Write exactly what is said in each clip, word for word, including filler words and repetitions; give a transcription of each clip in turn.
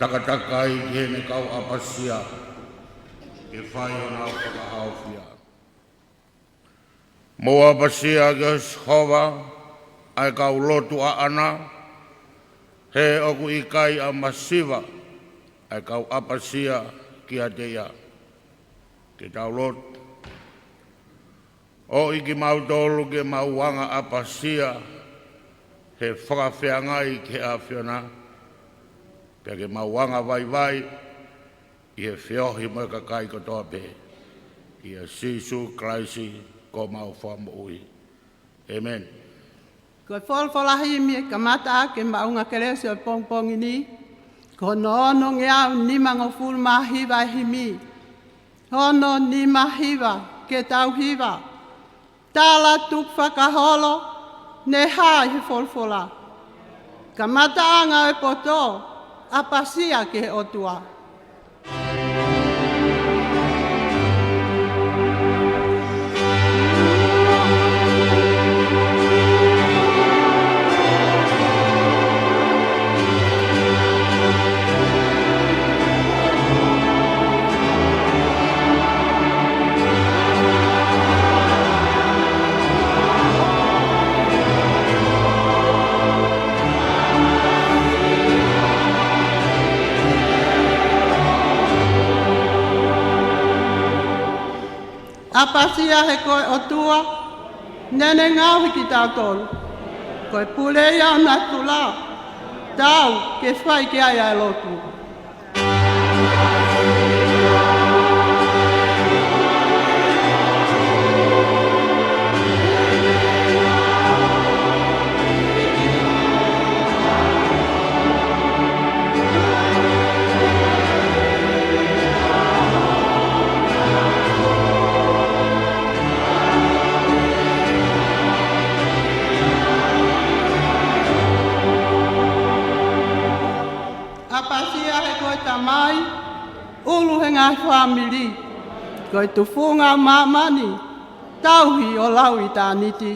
takatakai ki heʻene kau ʻapasia, ke fai honau fakahaofia. Mou ʻapasia kia Sihova, ʻa e kau lotu ʻaʻana, he ʻoku ʻikai ʻa masiva ʻa e kau ʻapasia kiate ia. Ke tau lotu. ʻOi kimautolu ke mau anga ʻapasia he fakafeangai ki he ʻAfiona, pea ke mau anga vaivai ʻi he feohi mo e kakai kotoa pē. ʻIa Sīsū Kalaisi ko homau Fakamoʻui. ʻĒmeni. Ko e folofola himi ʻe kamata ʻaki e maʻunga kelesi ʻo e pongipongi ni, ko hono ono ngeau nimangofulu mā hiva e himi. Ono nima hiva, ke tau hiva. Tala tukufakaholo, ne hā ʻi he folofola. Kamataʻanga ʻo e poto, ʻapasia ki he ʻOtua. ʻApasia he ko e ʻOtua, naʻa ne ngaohi kitautolu. Ko e pule ia ʻo natula, tau ke fai ki ai ʻa e lotu. ʻApasia he ko e Tamai, ʻulu he ngaahi fāmili, ko e tufunga ʻo māmani, tauhi ʻo lau ʻitāniti.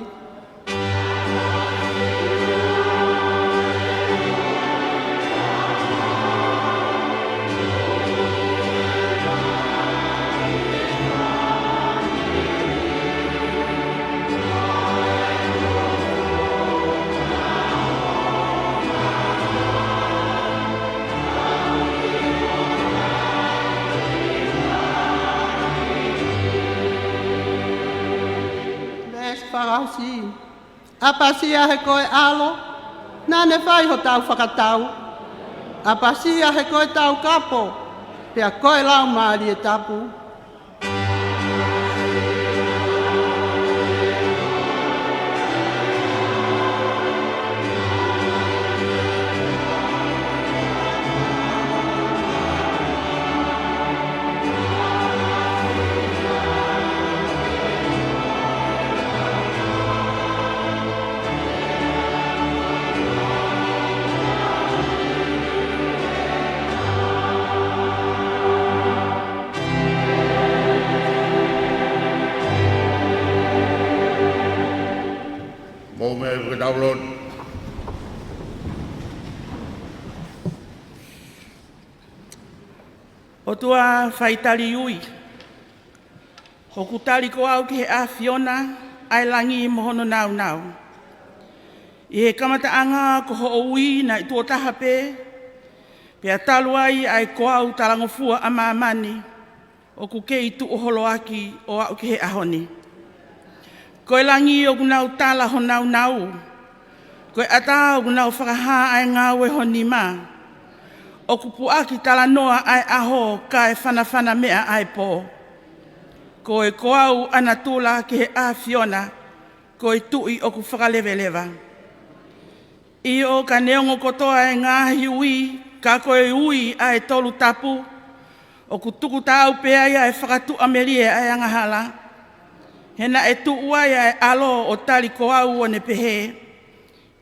Veesi fakaʻosi. ʻApasia he ko e ʻAlo, naʻa ne fai hotau fakatau. ʻApasia he ko e Taukapo, pea ko e Laumālie Tapu. Mou meʻa ke tau lotu. ʻOtua faitali ui, ʻoku tali ko au ki he ʻAfiona ʻa e langi mo hono nāunau. ʻI he kamataʻanga ko hoʻo ui naʻe tuʻo taha pē, pea talu ai ʻa e ko au talangofua ʻa māmani, ʻoku kei tuʻu holoaki ʻo aʻu ki he ʻaho ni. Ko e langi ʻoku nau tala ho nāunau. Ko e ʻatā ʻoku nau fakahā ʻa e ngāue ho nima. ʻOku puʻaki talanoa ʻa e ʻaho kae fanafana meʻa ʻa e pō. Ko e ko au ʻa natula ki he ʻAfiona, ko e Tuʻi ʻoku fakaleveleva. ʻIo ka neongo kotoa e ngaahi ui, ka ko e ui ʻa e Tolu Tapu, ʻoku tuku taau pē ai ʻa e fakatuʻamelie ʻa e angahala. He naʻe tuʻu ai ʻa e ʻAlo ʻo tali ko au ʻo ne pehē,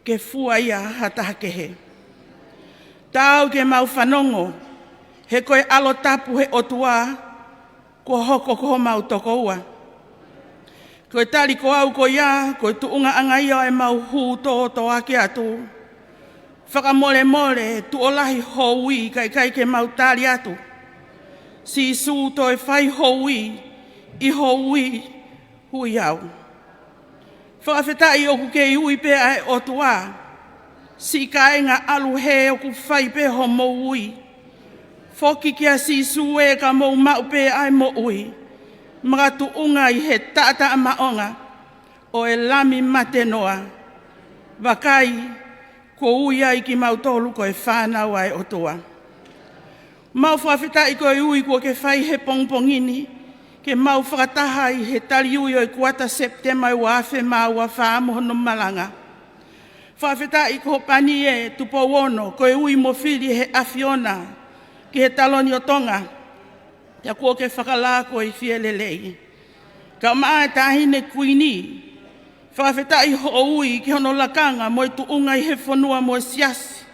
ke fua ia ha taha kehe. Taau ke mau fanongo, he ko e ʻAlo Tapu he ʻOtua, kuo hoko ko homau tokoua. Ko e tali ko au ko ia, ko e tuʻungaʻanga ia ʻo ʻemau hū tōtōaki atu. Fakamolemole, tuʻo lahi ho ui, ka ʻikai ke mau tali atu. Sīsū, toe fai ho ui, ʻi ho ui, ui au. Fakafetaʻi ʻoku kei ui pē ʻa e ʻOtua. Siʻi kāinga ʻalu hē, ʻoku fai pē homou ui. Foki kia Sīsū ē, ka mou maʻu pē ʻa e moʻui. Makatuʻunga ʻi he taʻataʻa maʻonga ʻo e Lami mate noa. Vakai, kuo ui ai kimautolu ko e fānau ʻa e ʻOtua. Mau fakafetaʻi ko e ui kuo ke fai he pongipongi ni, ke mau fakataha ʻi he tali ui ʻo e kuata Sepitema ʻo e ua afe mā ua fā mo hono malanga. Fakafetaʻi ko Pani ē Tupou Ono, ko e ui mo fili ʻe he ʻAfiona ki he Taloni ʻo Tonga, pea kuo ke fakalā ko e fie lelei. Kae ʻumaʻā e Taʻahine Kuini, fakafetaʻi hoʻo ui ki hono lakanga mo e tuʻunga ʻi he fonua mo e siasi.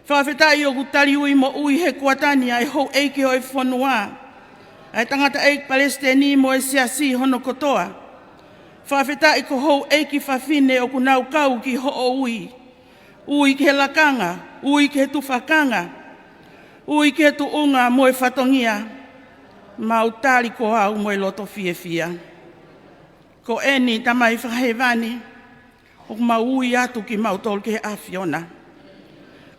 Fakafetaʻi ʻoku tali ui moʻui he kuata ni ʻa e houʻeiki ʻo e fonua, ʻa e tangataʻeiki palesiteni mo e siasi hono kotoa. Fakafetaʻi ko e houʻeiki fafine ʻoku nau kau ki hoʻo ui. Ui ki he lakanga, ui ki he tufakanga, ui ki he tuʻunga mo e fatongia. Mau tali ko au mo e loto fiefia. Ko eni, Tamai Fakahēvani, ʻoku mau ui atu kimautolu ki he ʻAfiona.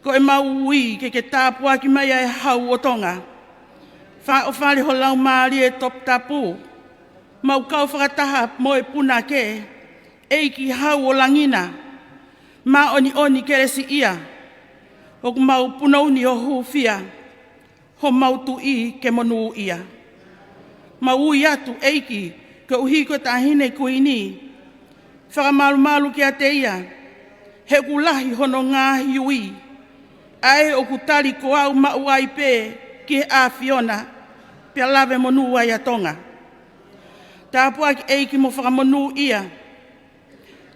Ko ʻemau ui ke ke tāpuaki mai ʻa e Hau ʻo Tonga. Fāʻofale ho Laumālie Toputapu. Mau kau fakataha mo e punake, ʻEiki Hau ʻo Langi na, Māʻoniʻoni Kelesiʻia, ʻoku mau punou ni ʻo hūfia, homau Tuʻi ke monūʻia. Mau ui atu, ʻEiki, koeʻuhi ko e Taʻahine Kuini, fakamalumalu kiate ia, he ʻoku lahi hono ngaahi ui, ʻa ē ʻoku tali ko au maʻu ai pē ki he ʻAfiona, pea lave monū ai ʻa Tonga. Tāpuaki, ʻEiki, mo fakamonūʻia.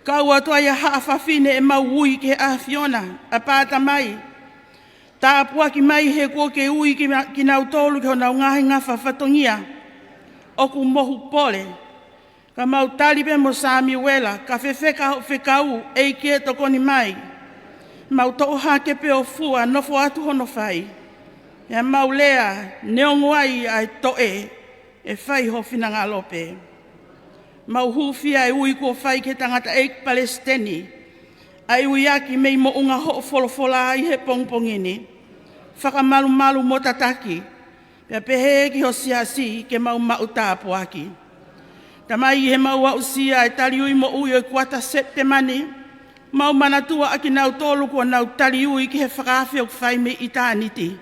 Kau atu ai ʻa haʻa fafine ʻemau ui ki he ʻAfiona, ʻapā Tamai. Tāpuaki mai he kuo ke ui ki ma-, kinautolu ki honau ngaahi ngafa fatongia. ʻOku mohu pole. Ka mau tali pē mo Samiuela, ka fefeka hoʻo fekau, ʻEiki ē, tokoni mai. Mau toʻo hake pē ʻo fua, nofo atu hono fai. Pea mau lea, neongo ai ʻa e toʻe, ʻe fai ho finangalo pē. Mau hūfia e ui kuo fai ki he tangataʻeiki palesiteni, ʻa e ui ʻaki mei moʻunga hoʻo folofola ʻi he pongipongi ni. Fakamalumalu mo tataki, pea pehē ki ho siasi ke mau maʻu tāpuaki. Tamai, ʻi heʻemau aʻusia e tali ui moʻui ʻo e kuata Sepitema ni, mau manatua ʻa kinautolu kuo nau tali ui ki he fakaafe ʻoku fai mei ʻitāniti.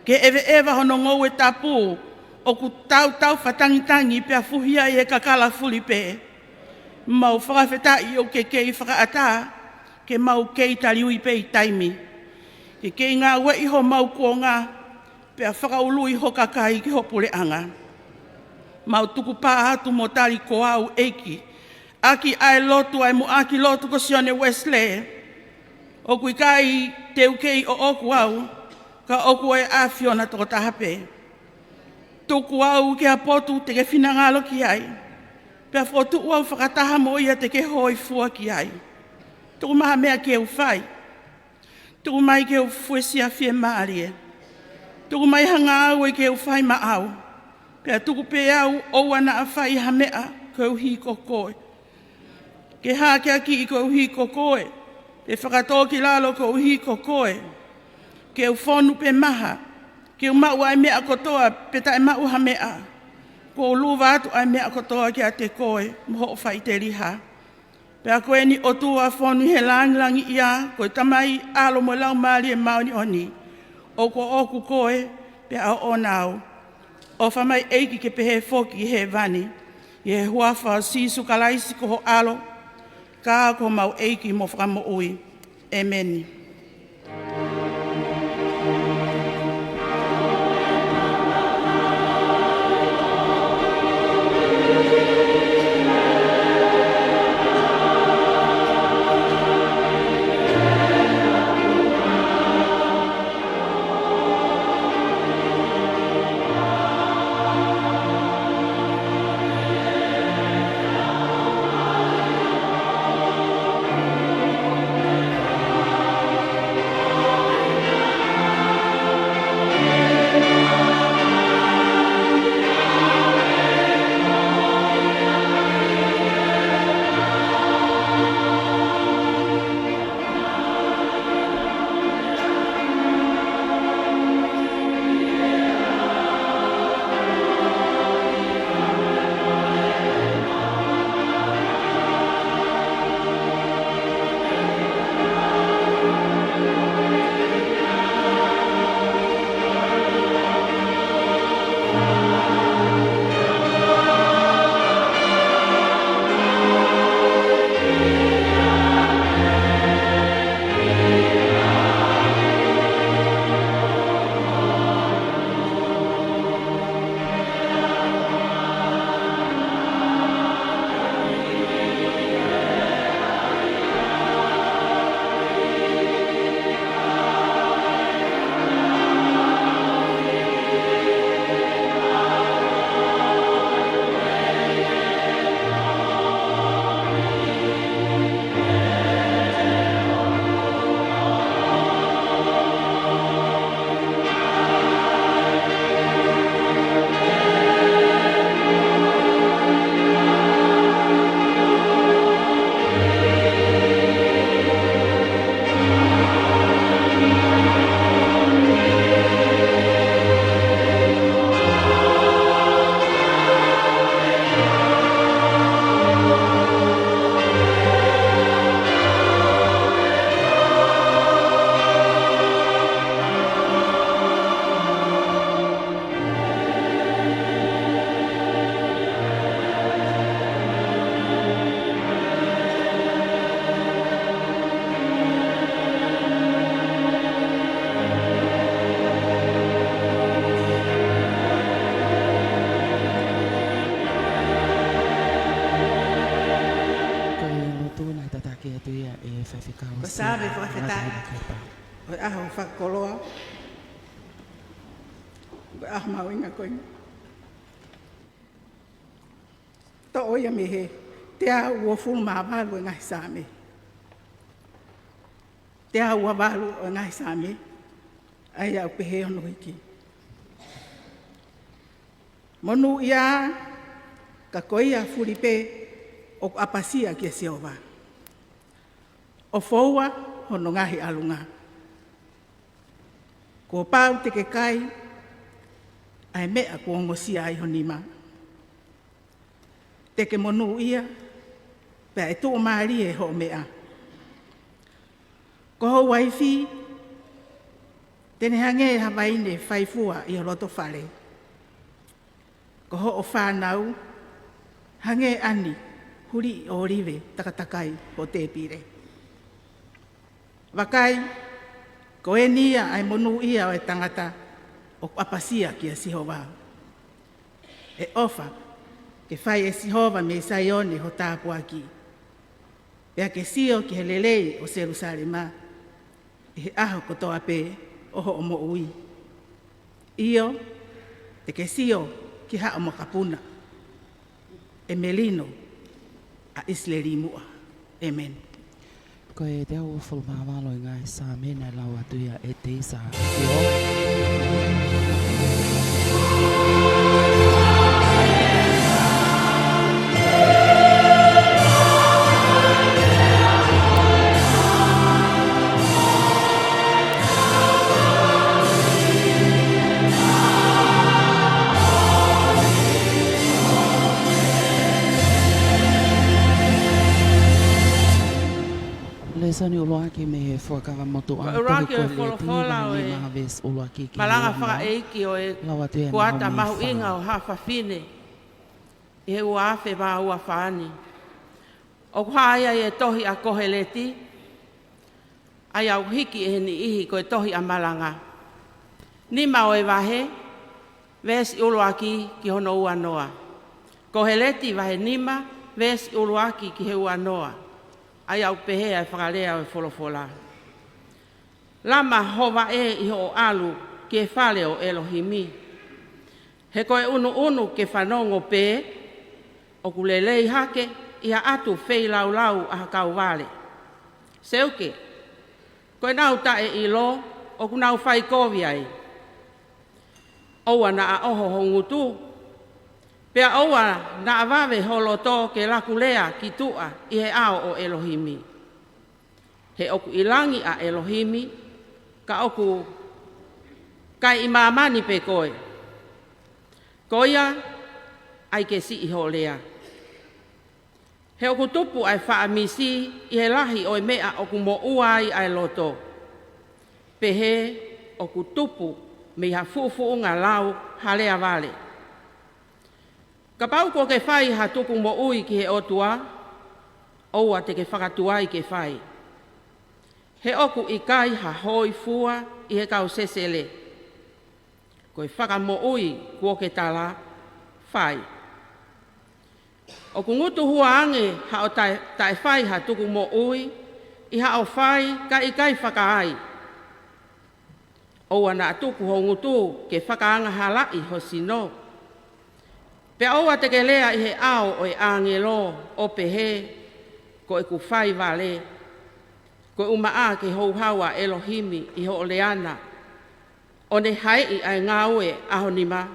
Ke ʻeveʻeva hono ngoue tapu, ʻoku tautau fatangitangi pea fuhi ai e kakala fuli pē. Mau fakafetaʻi ʻoku ke kei fakaʻatā, ke mau kei tali ui pē ʻi taimi. Ke kei ngāueʻi homau kuonga, pea fakaului ho kakai ki ho puleʻanga. Mau tukupā atu mo tali ko au, ʻEiki, ʻaki ʻa e lotu, ʻa e muʻaki lotu ko Sione Uesilē. ʻOku ʻikai te u kei ʻoʻoku au, ka ʻoku ʻo e ʻAfiona tokotaha pē. Tuku au ki ha potu te ke finangalo ki ai. Pea fokotuʻu au fakataha mo ia te ke hōifua ki ai. Tuku mai ha meʻa ke u fai. Tuku mai ke u fuesia fiemālie. Tuku mai ha ngāue ke u fai maʻau. Pea tuku pē au ʻoua naʻa fai ha meʻa koeʻuhi ko koe. Ke hakeakiʻi koeʻuhi ko koe. Ke fakatōkilalo koeʻuhi ko koe. Ke u fonu pe maha. Ke u maʻu ʻa e meʻa kotoa pe taʻemaʻu ha meʻa. Kuo u luva atu ʻa e meʻa kotoa kiate koe mo hoʻo faʻiteliha. Pea ko eni ʻOtua fonu ʻi he langilangiʻia, ko e Tamai, ʻAlo mo e Laumālie Māʻoniʻoni, ʻoku ʻoʻoku koe, pea ʻoʻona au. ʻOfa mai ʻEiki ke pehē foki ʻi hēvani, ʻi he huafa ʻo Sīsū Kalaisi ko ho ʻAlo, ka ko homau ʻEiki mo Fakamoʻui. ʻEmeni. Ave fakafetaʻi. ʻO e ʻaho fakakoloa. ʻO e ʻaho mahuʻinga ko eni. Toʻo ia mei he teau uofulu mā valu ʻo e ngaahi Saame. Teau ua valu ʻo e ngaahi Saame. ʻA ia ʻoku pehē hono hiki. Monūʻia, ka ko ia fuli pē ʻoku ʻapasia kia Sihova, ʻo foua hono ngaahi ʻalunga. Kuo pau te ke kai ʻa e meʻa kuo ongosia ai ho nima. Te ke monūʻia, pea ʻe tuʻumālie hoʻo meʻa. Ko ho uaifi te ne hangē ha vaine faifua ʻi ho loto fale. Ko hoʻo fānau hangē ʻani huliʻi ʻōlive takatakai ho tēpile. Vakai, ko eni ia ʻa e monūʻia ʻo e tangata ʻoku ʻapasia kia Sihova. ʻE ʻofa ke fai ʻe Sihova mei Saione ho tāpuaki, pea ke sio ki he lelei ʻo Selusalema ʻi he ʻaho kotoa pē ʻo hoʻo moʻui. ʻIo, te ke sio ki haʻo makapuna, ʻe melino ʻa ʻIsileli muʻa. ʻĒmeni. Ko e teau uofulu mā valu ʻo e ngaahi Saame naʻe lau atu ia ʻe Teisa Kio. Lēsoni ʻuluaki mei he Fuakava Motuʻa, tohi ko ʻUluaki Koheleti, folofola vahe nima, veesi ʻuluaki ki he uanoa. Malanga fakaʻeiki ʻo e kuata mahuʻinga ʻo Haʻa Fafine ʻi he ua afe mā ua fā ni. ʻOku hā ia ʻi he tohi ʻa Koheleti, ʻa ia ʻoku hiki ʻe he niʻihi ko e tohi ʻa Malanga. Nima ʻo e vahe, veesi ʻuluaki ki hono uanoa. Koheleti vahe nima, veesi ʻuluaki ki he uanoa. ʻA ia ʻoku pehē ʻa e fakalea ʻo e folofola. Lama ho vaʻe ʻi hoʻo ʻalu ki he fale ʻo ʻElohimi. He ko e ʻunuʻunu ke fanongo pē, ʻoku lelei hake ʻi ha ʻatu feilaulau ʻa ha kauvale. Seuke, ko ʻenau taʻeʻilo ʻoku nau fai kovi ai. ʻOua naʻa ʻoho ho ngutu, pea ʻoua naʻa vave ho loto ke laku lea ki tuʻa ʻi he ʻao ʻo ʻElohimi. He ʻoku ʻi langi ʻa ʻElohimi, ka ʻoku kai ʻi māmani pē koe. Ko ia, ʻai ke siʻi hoʻo lea. He ʻoku tupu ʻa e faʻa misi ʻi he lahi ʻo e meʻa ʻoku moʻua ai ʻa e loto. Pehē ʻoku tupu mei ha fuʻufuʻunga lau ha lea vale. Kapau kuo ke fai ha tuku moʻui ki he ʻOtua, ʻoua te ke fakatuai ke fai. He ʻoku ʻikai ha hōifua ʻi he kau sesele. Ko e fakamoʻui kuo ke tala, fai. ʻOku ngutuhua ange haʻo taʻe, taʻe fai ha tuku moʻui ʻi haʻo fai kae ʻikai fakaai. ʻOua naʻa tuku ho ngutu ke fakaangahalaʻi ho sino. Pea ʻoua te ke lea ʻi he ʻao ʻo e ʻāngelo ʻo pehē, ko ʻeku fai vale, ko e ʻumaʻā ke houhau ʻa ʻElohimi ʻi hoʻo lea na, ʻo ne haeʻi ʻa e ngāue ʻa ho nima.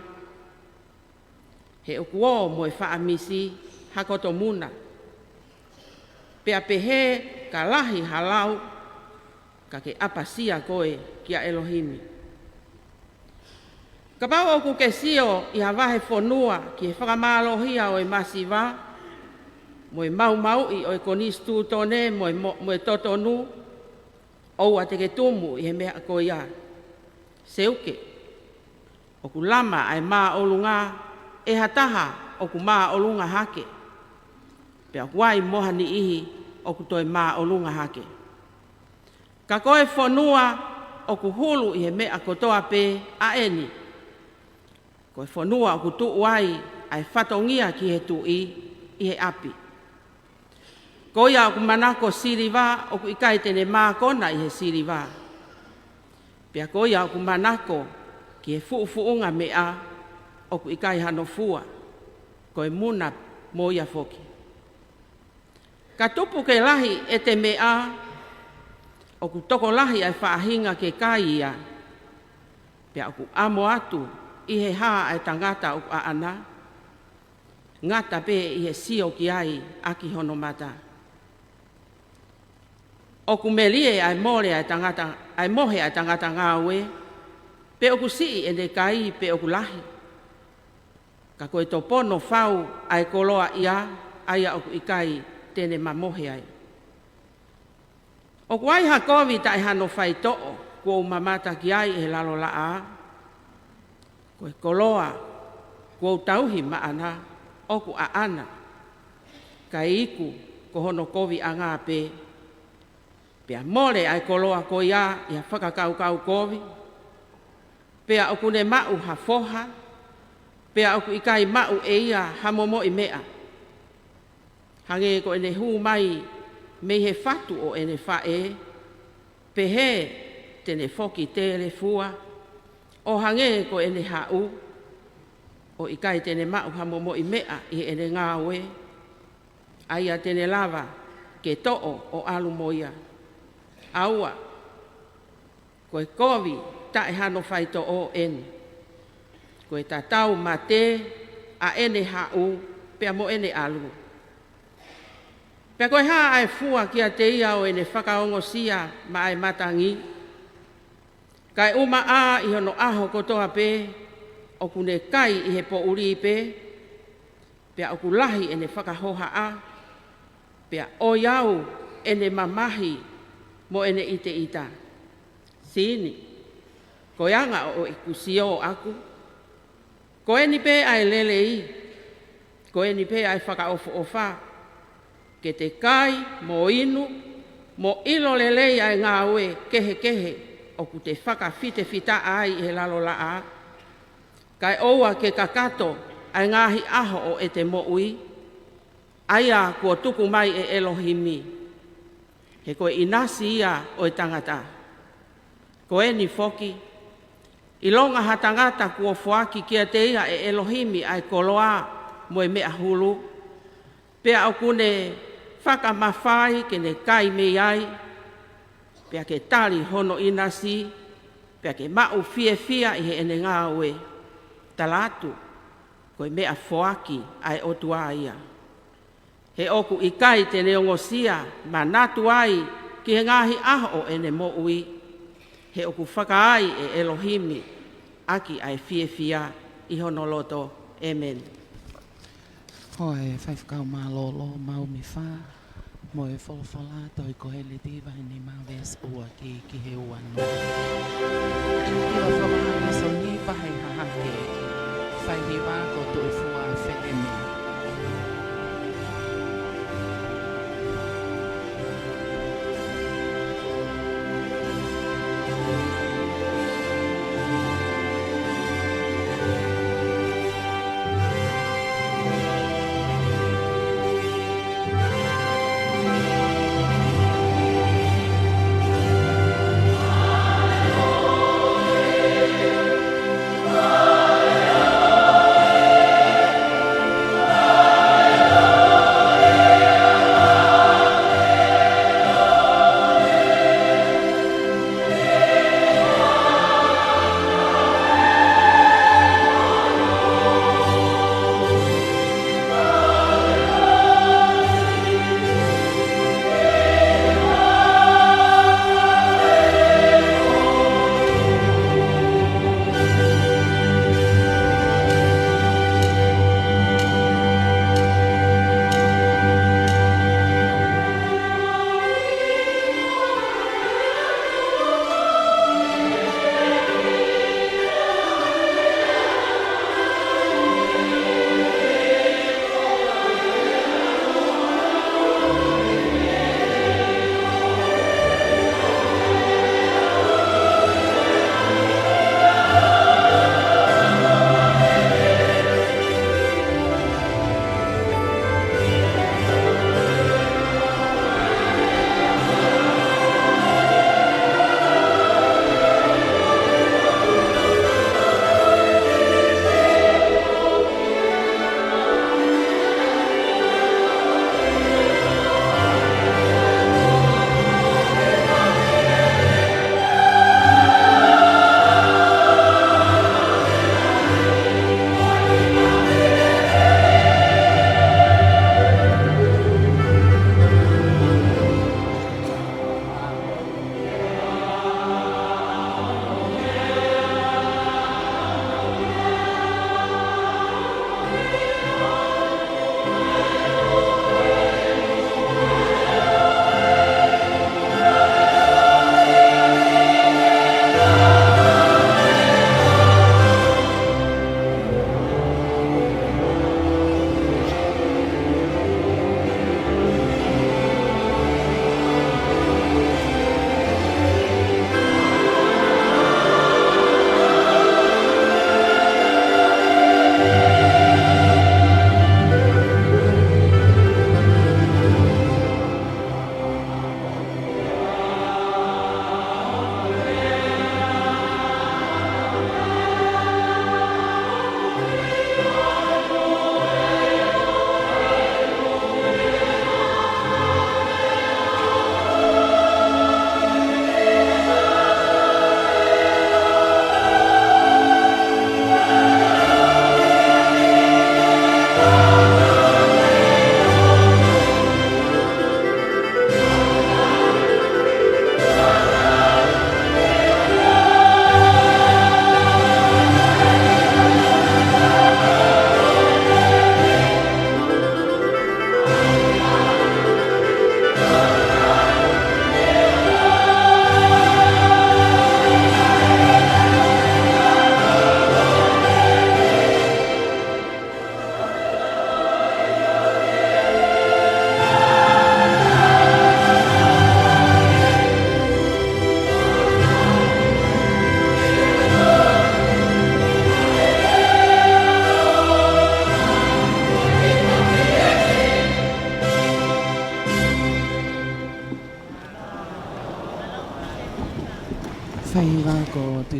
He ʻoku ō mo e faʻa misi ha koto muna. Pea pehē ka lahi ha lau, ka ke ʻapasia koe kia ʻElohimi. Kapau ʻoku ke sio ʻi ha vahefonua ki he fakamālohia ʻo e masiva, mo e maumauʻi ʻo e konisitūtone mo e mo-, mo e totonu, ʻoua te ke tumu ʻi he meʻa ko ia. Seuke, ʻoku lama ʻa e māʻolunga ʻe ha taha ʻoku māʻolunga hake. Pea ʻoku ʻi ai mo ha niʻihi ʻoku toe māʻolunga hake. Ka ko e fonua ʻoku hulu ʻi he meʻa kotoa pē ʻa eni. Ko e fonua ʻoku tuʻu ai ʻa e fatongia ki he tuʻi ʻi he ʻapi. Ko ia ʻoku manako siliva, ʻoku ʻikai te ne mākona ʻi he siliva. Pea ko ia ʻoku manako ki he fuʻufuʻunga meʻa, ʻoku ʻikai hano fua, ko e muna mo ia foki. Ka tupu ke lahi ʻete meʻa, ʻoku tokolahi ʻa e faʻahinga ke kai ia. Pea ʻoku ʻamo atu ʻi he hā ʻa e tangata ʻoku ʻaʻana, ngata pē ʻi he sio ki ai ʻaki hono mata. ʻOku melie ʻa e mole ʻa e tangata, ʻa e mohe ʻa e tangata ngāue, pe ʻoku siʻi ʻene kai pe ʻoku lahi. Ka ko e topono fau ʻa e koloaʻia, ʻa ia ʻoku ʻikai te ne mamohe ai. ʻOku ʻi ai ha kovi taʻe hano faitoʻo, kuo u mamata ki ai ʻi he lalo laʻā. Ko e koloa kuo u tauhi maʻana, ʻoku ʻaʻana, kae iku ko hono koviʻanga pē. Pea mole ʻa e koloa ko ia ʻi ha fakakaukau kovi. Pea ʻoku ne maʻu ha foha, pea ʻoku ʻikai maʻu ʻe ia ha momoʻi meʻa. Hangē ko ʻene hū mai mei he fatu ʻo ʻene faʻē, pehē te ne foki telefua, ʻo hangē ko ʻene haʻu, ʻo ʻikai te ne maʻu ha momoʻi meʻa ʻi heʻene ngāue, ʻa ia te ne lava ke toʻo ʻo ʻalu mo ia. ʻAua, ko e kovi taʻe hano faitoʻo eni. Ko e tatau mate ʻa ʻene haʻu pea mo ʻene ʻalu. Pea ko e hā ʻa e fua kiate ia ʻo ʻene fakaongosia maʻa e matangi? Kae ʻumaʻā ʻi hono ʻaho kotoa pē, ʻoku ne kai ʻi he poʻuli pē, pea ʻoku lahi ʻene fakahohaʻa, pea ʻoiau ʻene mamahi mo ʻene ʻiteʻita. Sini, ko e anga ʻo ʻeku sio ʻaku. Ko eni pē ʻa e lelei, ko eni pē ʻa e fakaʻofoʻofa, ke te kai mo inu, mo ʻilo lelei ʻa e ngāue kehekehe ʻoku te fakafitefitaʻa ai ʻi he lalo laʻā. Kae ʻoua ke kakato ʻa e ngaahi ʻaho ʻo ʻete moʻui, ʻa ia kuo tuku mai ʻe ʻElohimi. He ko e ʻinasi ia ʻo e tangata. Ko eni foki, ʻilonga ha tangata kuo foaki kiate ia ʻe ʻElohimi ʻa e koloa mo e meʻa hulu, pea ʻoku ne fakamafai ke ne kai mei ai, pea ke tali hono ʻinasi, pea ke maʻu fiefia ʻi heʻene ngāue, tala atu, ko e meʻa foaki ʻa e ʻOtua ia. He ʻoku ʻikai te ne ongosia manatu ai ki he ngaahi ʻaho ʻo ʻene moʻui, he ʻoku fakaai ʻe ʻElohimi ʻaki ʻa e fiefia ʻi hono loto. ʻĒmeni. Ko e faifekau mālōlō Maumifā, mo e folofola Tohi Koheleti vahe nima veesi ua ki, ki he ua noa. Kiʻi folofola lēsoni vahe hahake, faihiva ko Tuʻifua Felemi.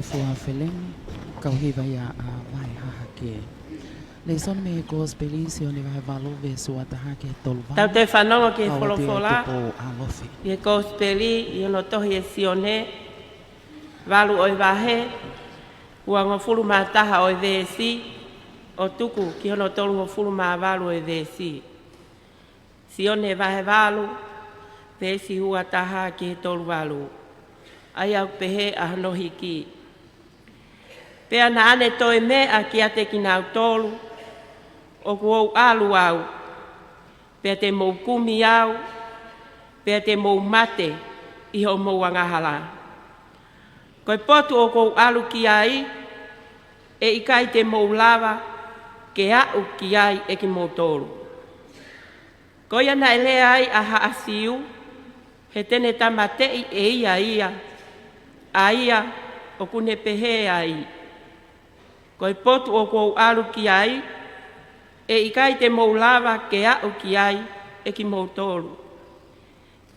Fua Feleni, kau hiva ia ʻa Vahe Hahake. Lēsoni mei he Kosipeli Sione vahe valu veesi ua taha ki he tolu valu. Tau toe fanongo ki he Kau atu ia folofola. Tupu ʻAlofi. ʻI he Kosipeli ʻi hono tohi ʻe Sione, valu ʻo e vahe, uangofulu mā taha ʻo e veesi, ʻo tuku ki hono tolungofulu mā valu ʻo e veesi. Sione vahe valu, veesi ua taha ki he tolu valu. ʻA ia ʻoku pehē ʻa hono hiki. Pea naʻa ne toe meʻa kiate kinautolu, ʻOku ou ʻalu au, pea te mou kumi au, pea te mou mate ʻi hoʻomou angahala. Ko e potu ʻoku ou ʻalu ki ai, ʻe ʻikai te mou lava ke aʻu ki ai ʻe kimoutolu. Ko ia naʻe lea ai ʻa Haʻa Siu, he te ne tāmateʻi ʻe ia ia, ʻa ia ʻoku ne pehē ai, Ko e potu ʻoku ou ʻalu ki ai, ʻe ʻikai te mou lava ke aʻu ki ai ʻe kimoutolu.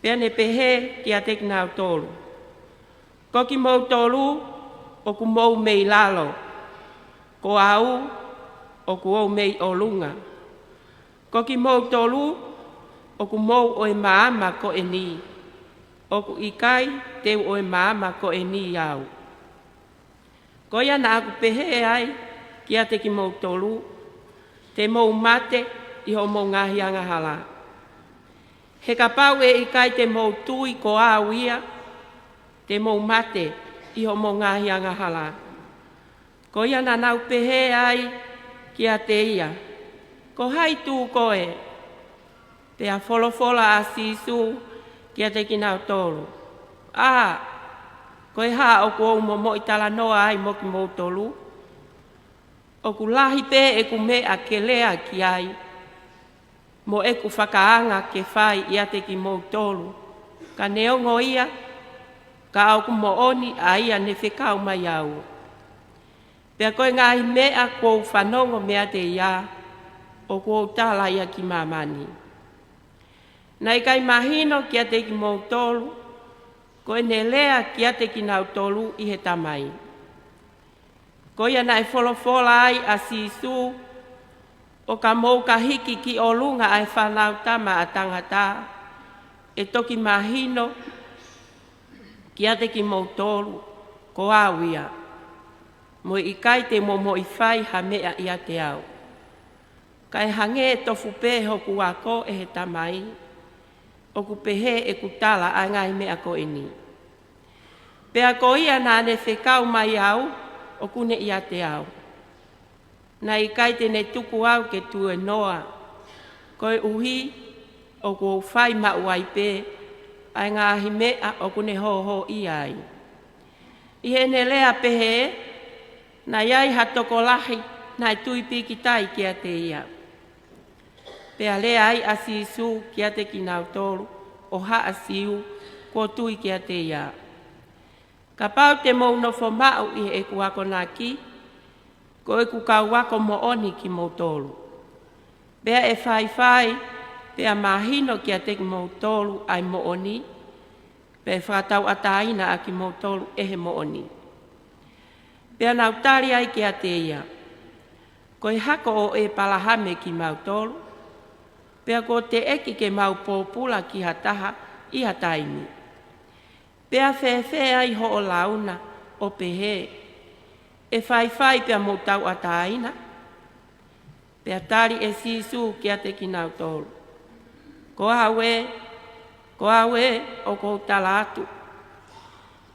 Pea ne pehē kiate kinautolu, Ko kimoutolu ʻoku mou mei lalo, ko au ʻoku ou mei ʻolunga. Ko kimoutolu ʻoku mou ʻo e maama ko eni, ʻoku ʻikai te u ʻo e maama ko eni au. Ko ia naʻa ku pehē ai kiate kimoutolu, te mou mate ʻi hoʻomou ngaahi angahala. He kapau ʻe ʻikai te mou tui ko au ia, te mou mate ʻi hoʻomou ngaahi angahala. Ko ia naʻa nau pehē ai kiate ia, Ko hai tū koe? Pea folofola ʻa Sīsū kiate kinautolu, ʻA, ko e hā ʻoku ou momoʻi talanoa ai mo kimoutolu? ʻOku lahi pē ʻeku meʻa ke lea ki ai, mo ʻeku fakaanga ke fai ʻiate kimoutolu, ka neongo ia, ka ʻoku moʻoni ʻa ia ne fekau mai au. Pea ko e ngaahi meʻa kuo u fanongo meiate ia, ʻoku ou tala ia ki māmani. Naʻe ʻikai mahino kiate kimoutolu, ko ʻene lea kiate kinautolu ʻi he Tamai. Ko ia naʻe folofola ai ʻa Sīsū, ʻO ka mou ka hiki ki ʻolunga ʻa e Fānautama ʻa Tangata, ʻe toki mahino kiate kimoutolu, ko au ia, mo e ʻikai te mou moʻi fai ha meʻa ʻiate au. Kae hangē ʻe tofu pē hoku ako ʻe he Tamai, ʻoku pehē ʻeku tala ʻa e ngaahi meʻa ko eni. Pea ko ia naʻa ne fekau mai au, ʻoku ne ʻiate au. Naʻe ʻikai te ne tuku au ke tuēnoa, koeʻuhi ʻoku ou fai maʻu ai pē ʻa e ngaahi meʻa ʻoku ne hōhōʻia ai. ʻI heʻene lea pehē, naʻe ʻi ai ha tokolahi naʻe tui pīkitai kiate ia. Pea lea ai ʻa Sīsū kiate kinautolu ʻo Haʻa Siu kuo tui kiate ia, Kapau te mou nofo maʻu ʻi heʻeku akonaki, ko ʻeku kau ako moʻoni kimoutolu. Pea ʻe faifai, pea mahino kiate kimoutolu ʻa e moʻoni, pea ʻe fakatauʻatāina ʻa kimoutolu ʻe he moʻoni. Pea nau tali ai kiate ia, Ko e hako ʻo ʻĒpalahame kimautolu, pea kuo teʻeki ke mau pōpula ki ha taha ʻi ha taimi. Pea fēfē ai hoʻo launa ʻo pehē, ʻE faifai pea mou tauʻatāina? Pea tali ʻe Sīsū kiate kinautolu, Ko au ē, ko au ē ʻoku ou tala atu,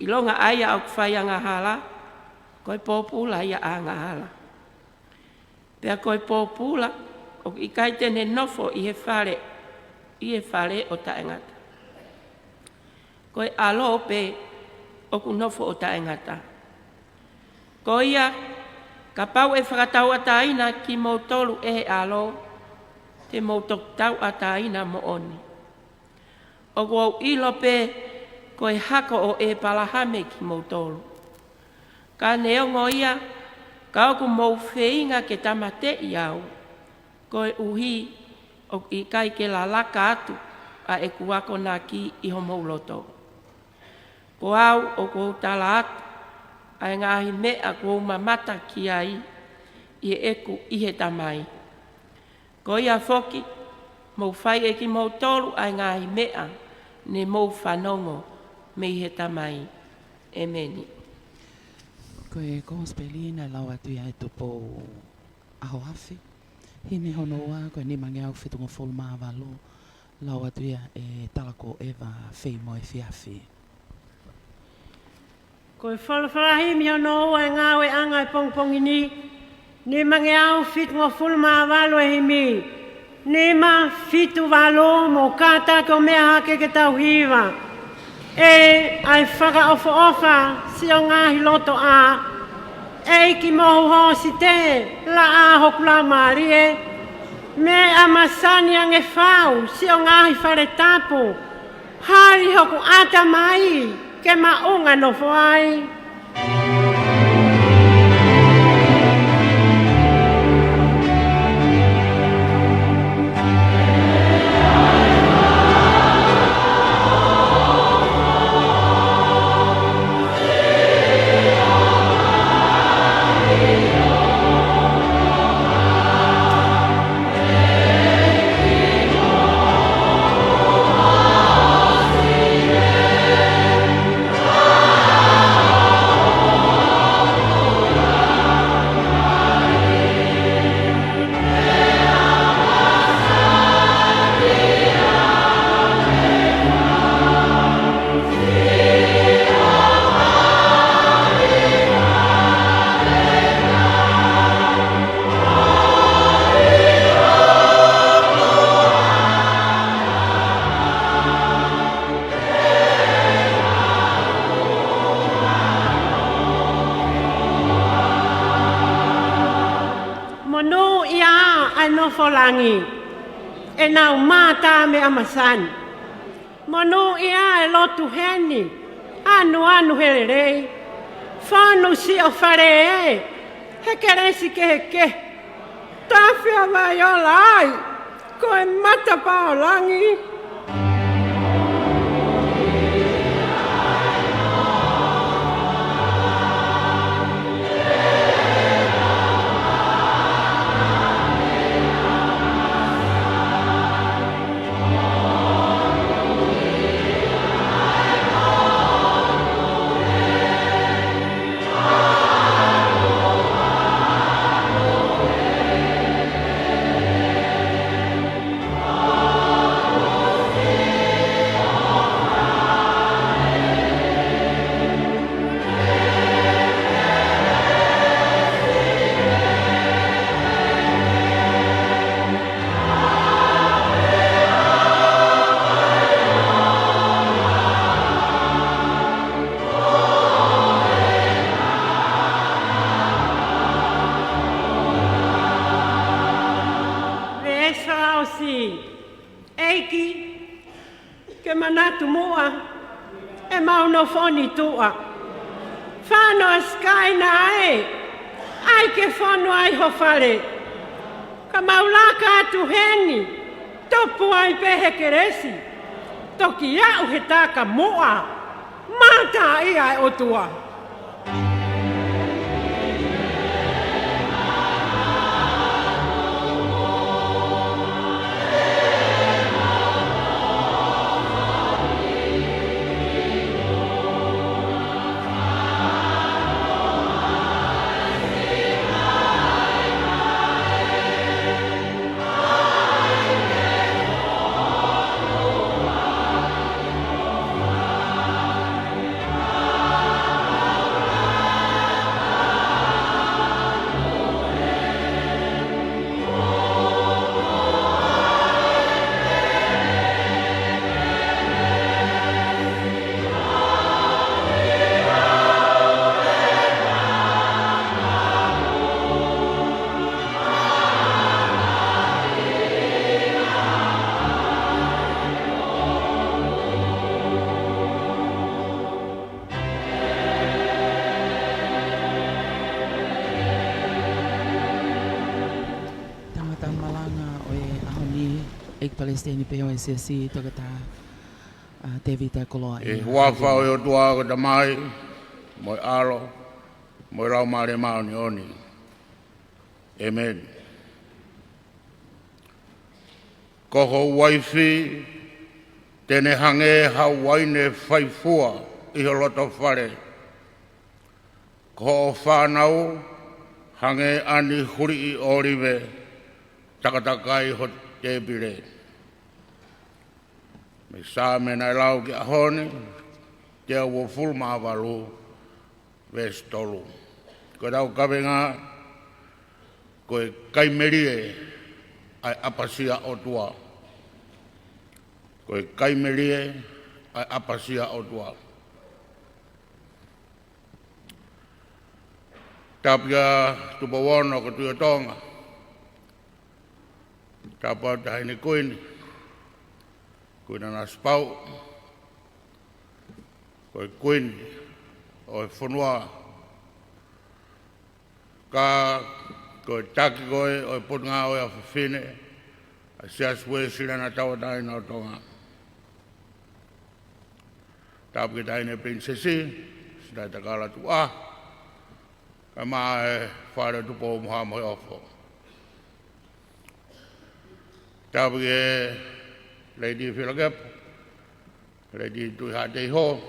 ʻilonga ʻa ia ʻoku fai angahala, ko e pōpula ia ʻa angahala. Pea ko e pōpula ʻoku ʻikai te ne nofo ʻi he fale, ʻi he fale ʻo taʻengata. Ko e ʻAlo pē ʻoku nofo ʻo taʻengata. Ko ia, kapau ʻe fakatauʻatāina kimoutolu ʻe he ʻAlo, te mou toki tauʻatāina moʻoni. ʻOku ou ʻilo pē ko e hako ʻo ʻĒpalahame kimoutolu. Ka neongo ia, ka ʻoku mou feinga ke tāmateʻi au, koeʻuhi ʻoku ʻikai ke lalaka atu ʻa ʻeku akonaki ʻi homou loto. Ko au ʻoku ou tala atu, ʻa e ngaahi meʻa kuo u mamata ki ai ʻi heʻeku ʻi he Tamai. Ko ia foki, mou fai ʻe kimoutolu ʻa e ngaahi meʻa ne mou fanongo mei he Tamai. ʻEmeni. Ko e Kosipeli naʻe lau atu ia ʻe Tupou ʻAhoafe. Himi hono ua, ko e nimangeau fitungofulu mā valu, lau atu ia ʻe Talako ʻEva Feimoefiafi. Ko e folofola himi hono ua ʻo e ngāueʻanga ʻo e pongipongi ni, nimangeau fitungofulu mā valu e himi. Nima fitu valu, mou kātaki ʻo meʻa hake ke tau hiva. ʻEiki, ʻai fakaʻofoʻofa siʻo ngaahi lotoʻā. ʻEiki, mohu hōsite, laʻā hoku laumālie. Meʻa masani ange fau siʻo ngaahi fale tapu. Hali hoku ʻatamai ke maʻunga nofo ai. Monūʻia ʻa e nofo langi, ʻenau mata meʻa masani. Monūʻia e lotu heni, anuanu he lelei. Fonu siʻo fale ē, he kelesi kehekehe. Tafe ʻa vai ola ai, ko e matapā ʻo langi. Veesi fakaʻosi. ʻEiki, ke manatu muʻa ʻemau nofo ni tuʻa. Fānau ʻa Sikaina ē, ʻai ke fonu ai ho fale. Ka mau laka atu heni, tupu ai pē he kelesi. Toki aʻu he taka muʻa. Mātā ia ʻe ʻOtua. Tangata malanga ʻo e ʻaho ni, ʻEiki Palesiteni pē ʻo e Siasi, Toketā, ʻa, Tēvita Koloaʻia. ʻI he huafa ʻo e ʻOtua ko e Tamai, mo e ʻAlo, mo e Laumālie Māʻoniʻoni. ʻĒmeni. Ko ho uaifi te ne hangē ha uaine faifua ʻi ho loto fale. Ko hoʻo fānau hangē ʻa e huliʻi ʻōlive takatakai ho tēpile. Mei he Saame naʻe lau ki he ʻaho ni, teau uofulu mā valu, veesi tolu. Ko ʻetau kaveinga, ko e kai melie ʻa e ʻapasia ʻOtua. Ko e kai melie ʻa e ʻapasia ʻOtua. Tapu kia Tupou Ono ko Tuʻi ʻo Tonga. Tapu atu Taʻahine Kuini, Kuini Nanasipauʻu, ko e Kuini ʻo e fonua, ka ko e taki ko ē ʻo e Potungāue ʻa Fafine ʻa e Siasi Uēsiliana Tauʻatāina ʻo Tonga. Tapu ki he Taʻahine Pilinisesi, Sinaitakala Tuʻa, kae ʻumaʻā e Fale ʻo Tupou mo Haʻa Moheofo. Tapu ki he Lady Fielakepa, Lady Tuʻihaʻateiho,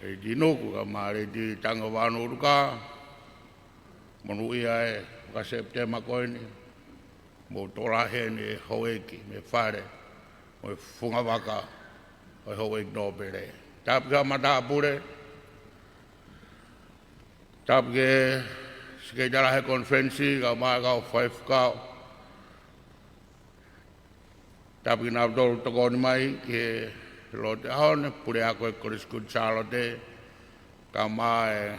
Lady Nuku, kae ʻumaʻā Lady Tangi ʻo Vanu ʻUluka, monūʻia e faka-Sepitema ko eni, mo e tokolahi eni e houʻeiki mei he Fale mo e Fungavaka ʻo e Houʻeiki Nōpele. Tapu ki he matāpule, tapu ki he Sekelitali Lahi ʻo e Konifelenisi, kae ʻumaʻā e kau faifekau. Tapu kinautolu tokoni mai ki he lotu ʻaho ni, Puleako e Kolisi Kuini Sālote, kae ʻumaʻā e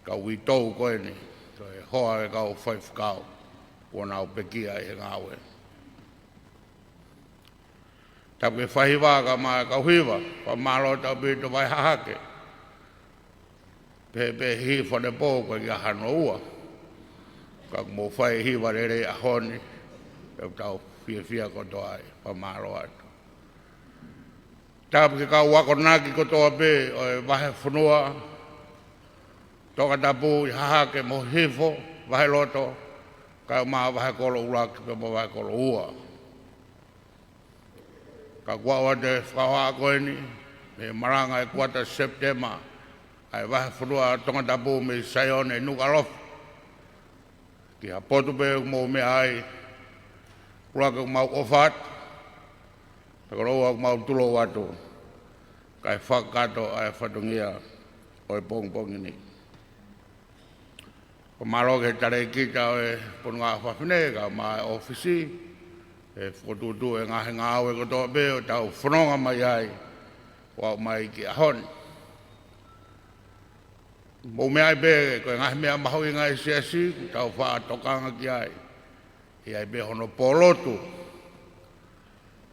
kau uitou ko eni, ko e hoa e kau faifekau, kuo nau pekia ʻi he ngāue. Tapu ki he faihiva kae ʻumaʻā e kau hiva, fakamālō atu ʻaupito Vaihahake. Pehē pē hifo ʻanepō ko e ʻaho hono ua. Ka kuo mou fai e hiva lelei he ʻaho ni, pea ʻoku tau fiefia kotoa ai, fakamālō atu. Tapu ki he kau akonaki kotoa pē ʻo e vahefonua, Tongatapu ʻi Hahake mo Hihifo, Vaheloto, kae ʻumaʻā Vahekolo ʻUluaki pea mo Vahekolo Ua. Ka kuo ʻoatu e fakahohaʻa ko eni, mei he malanga ʻa e kuata Sepitema, ʻa e vahefonua Tongatapu mei Saione Nukuʻalofa, ki ha potu pē ʻoku mou meʻa ai, ʻuluaki ʻoku mau ʻofa atu, pea ko hono ua ʻoku mau tulou atu, kae fakakakato ʻa e fatongia ʻo e pongipongi ni. Fakamālō ki he talēkita ʻo e Potungāue ʻa Fafine, kae ʻumaʻā e ʻōfisi, ʻi he fokotuʻutuʻu e ngaahi ngāue kotoa pē ʻoku tau fononga mai ai, ʻo aʻu mai ki he ʻaho ni. Mou meaʻi pē, ko e ngaahi meʻa mahuʻinga ʻi he siasi, ʻoku tau faʻa tokanga ki ai. ʻI ai pē hono pōlotu,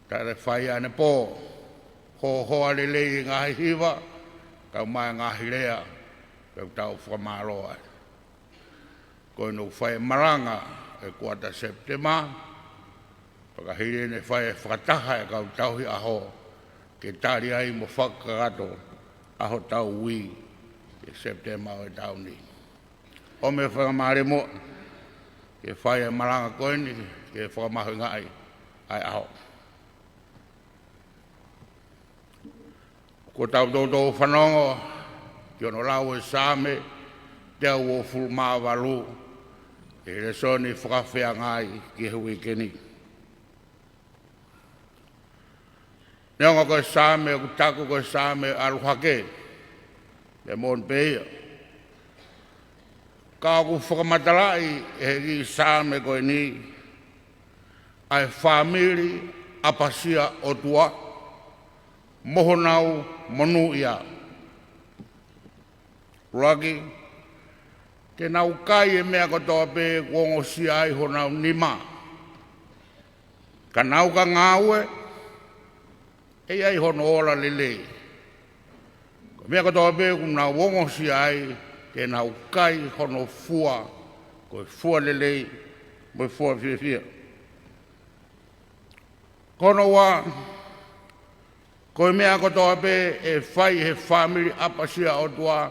tale fai ʻanepō, hohoa lelei e ngaahi hiva, kae ʻumaʻā e ngaahi lea, pea ʻoku tau fakamālō ai. Ko eni ʻoku fai e malanga ʻi he kuata Sepitema, pea ka hili eni ʻe fai e fakataha e kau tauhi ʻaho, ke tali ai mo fakakakato ʻa hotau ui ʻi Sepitema ʻo e taʻu ni. ʻOmi e faingamālie muʻa ke fai e malanga ko eni, ke fakamahuʻingaʻi ʻa e ʻaho. Kuo tau toutou fanongo ki hono lau e Saame teau uofulu mā valu, ʻi he lēsoni fakafeangai ki he uike ni. Neongo ko e Saame ʻoku taku ko e Saame ʻalu hake, pea moʻoni pē ia. Ka ʻoku fakamatalaʻi ʻe he kiʻi Saame ko eni, ʻa e fāmili ʻapasia ʻOtua, mo honau monūʻia. ʻUluaki, te nau kai e meʻa kotoa pē ʻoku ongosia ai honau nima. Ka nau ka ngāue, ʻe ʻi ai hono ola lelei. Ko e meʻa kotoa pē ʻoku nau ongosia ai, te nau kai hono fua, ko e fua lelei, mo e fua fiefia. Ko hono ua, Ko e meʻa kotoa pē ʻe fai he fāmili ʻapasia ʻOtua,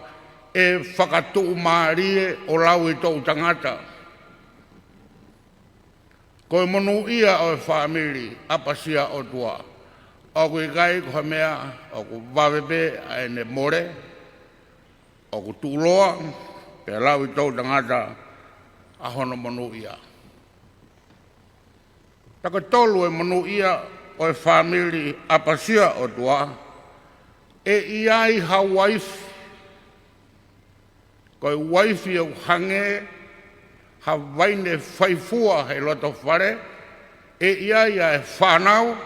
ʻe fakatuʻumālie ʻo lauitoʻu tangata. Ko e monūʻia ʻo e fāmili ʻapasia ʻOtua, ʻoku ʻikai ko ha meʻa ʻoku vave pē ʻa ʻene mole, ʻoku tuʻuloa pea lauitoʻu tangata ʻa hono monūʻia. Pea ko e tolu e monūʻia ʻo e fāmili ʻapasia ʻOtua, ʻe ʻi ai ha uaifi. Ko e uaifi ʻoku hangē ha vaine faifua he loto fale, ʻe ʻi ai ʻa e fānau,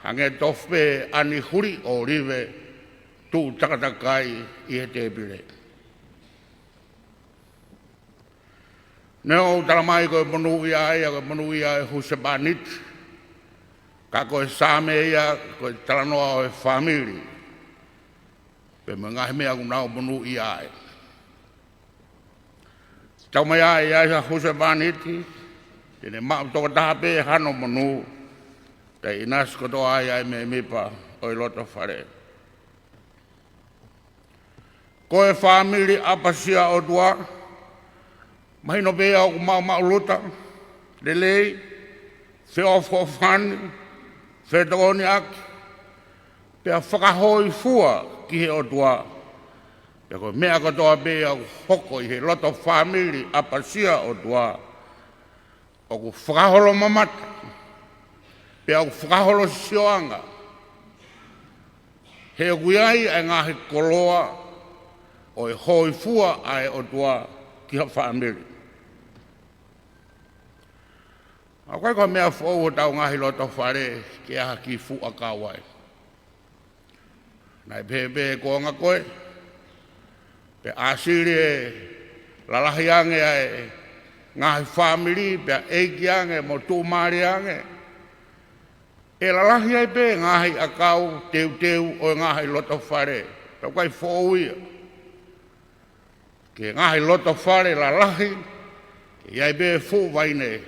hangē tofu pē ʻa e huli ʻōlive tuʻu takatakai ʻi he tēpile. Neongo ʻoku tala mai ko e monūʻia ia, ko e monūʻia ʻa e husepāniti, ka ko e Saame ia, ko e talanoa ʻo e fāmili, pea mo e ngaahi meʻa ʻoku nau monūʻia ai. Taumaiā ʻi ai ha husepāniti, te ne maʻu tokotaha pē hano monū, kae ʻinasi kotoa ai ʻa e mēmipa ʻo e loto fale. Ko e fāmili ʻapasia ʻOtua, mahino pē ʻoku maʻumaʻuluta, lelei, feʻofoʻofani, fetokoniʻaki, pea fakahōifua ki he ʻOtua. Pea ko e meʻa kotoa pē ʻoku hoko ʻi he loto fāmili ʻapasia ʻOtua, ʻoku fakaholo mamata, pea ʻoku fakaholo sisioʻanga. He ʻoku ʻi ai ʻa e ngaahi koloa ʻo e hōifua ʻa e ʻOtua ki ha fāmili. ʻOku ʻikai ko ha meʻa foʻou hotau ngaahi loto fale ke ʻi ai ha kiʻi fuʻu ʻakau ai. Naʻe pehē pē ʻe he kuonga ko ē, pea ʻāsili e lalahi ange ʻa e ngaahi fāmili, pea ʻeiki ange mo tuʻumālie ange, ʻe lalahi ai pē ngaahi ʻakau teuteu ʻo e ngaahi loto fale, pea ʻoku ʻikai foʻou ia. Ki he ngaahi loto fale lalahi, ke ʻi ai pē fuʻu vaine,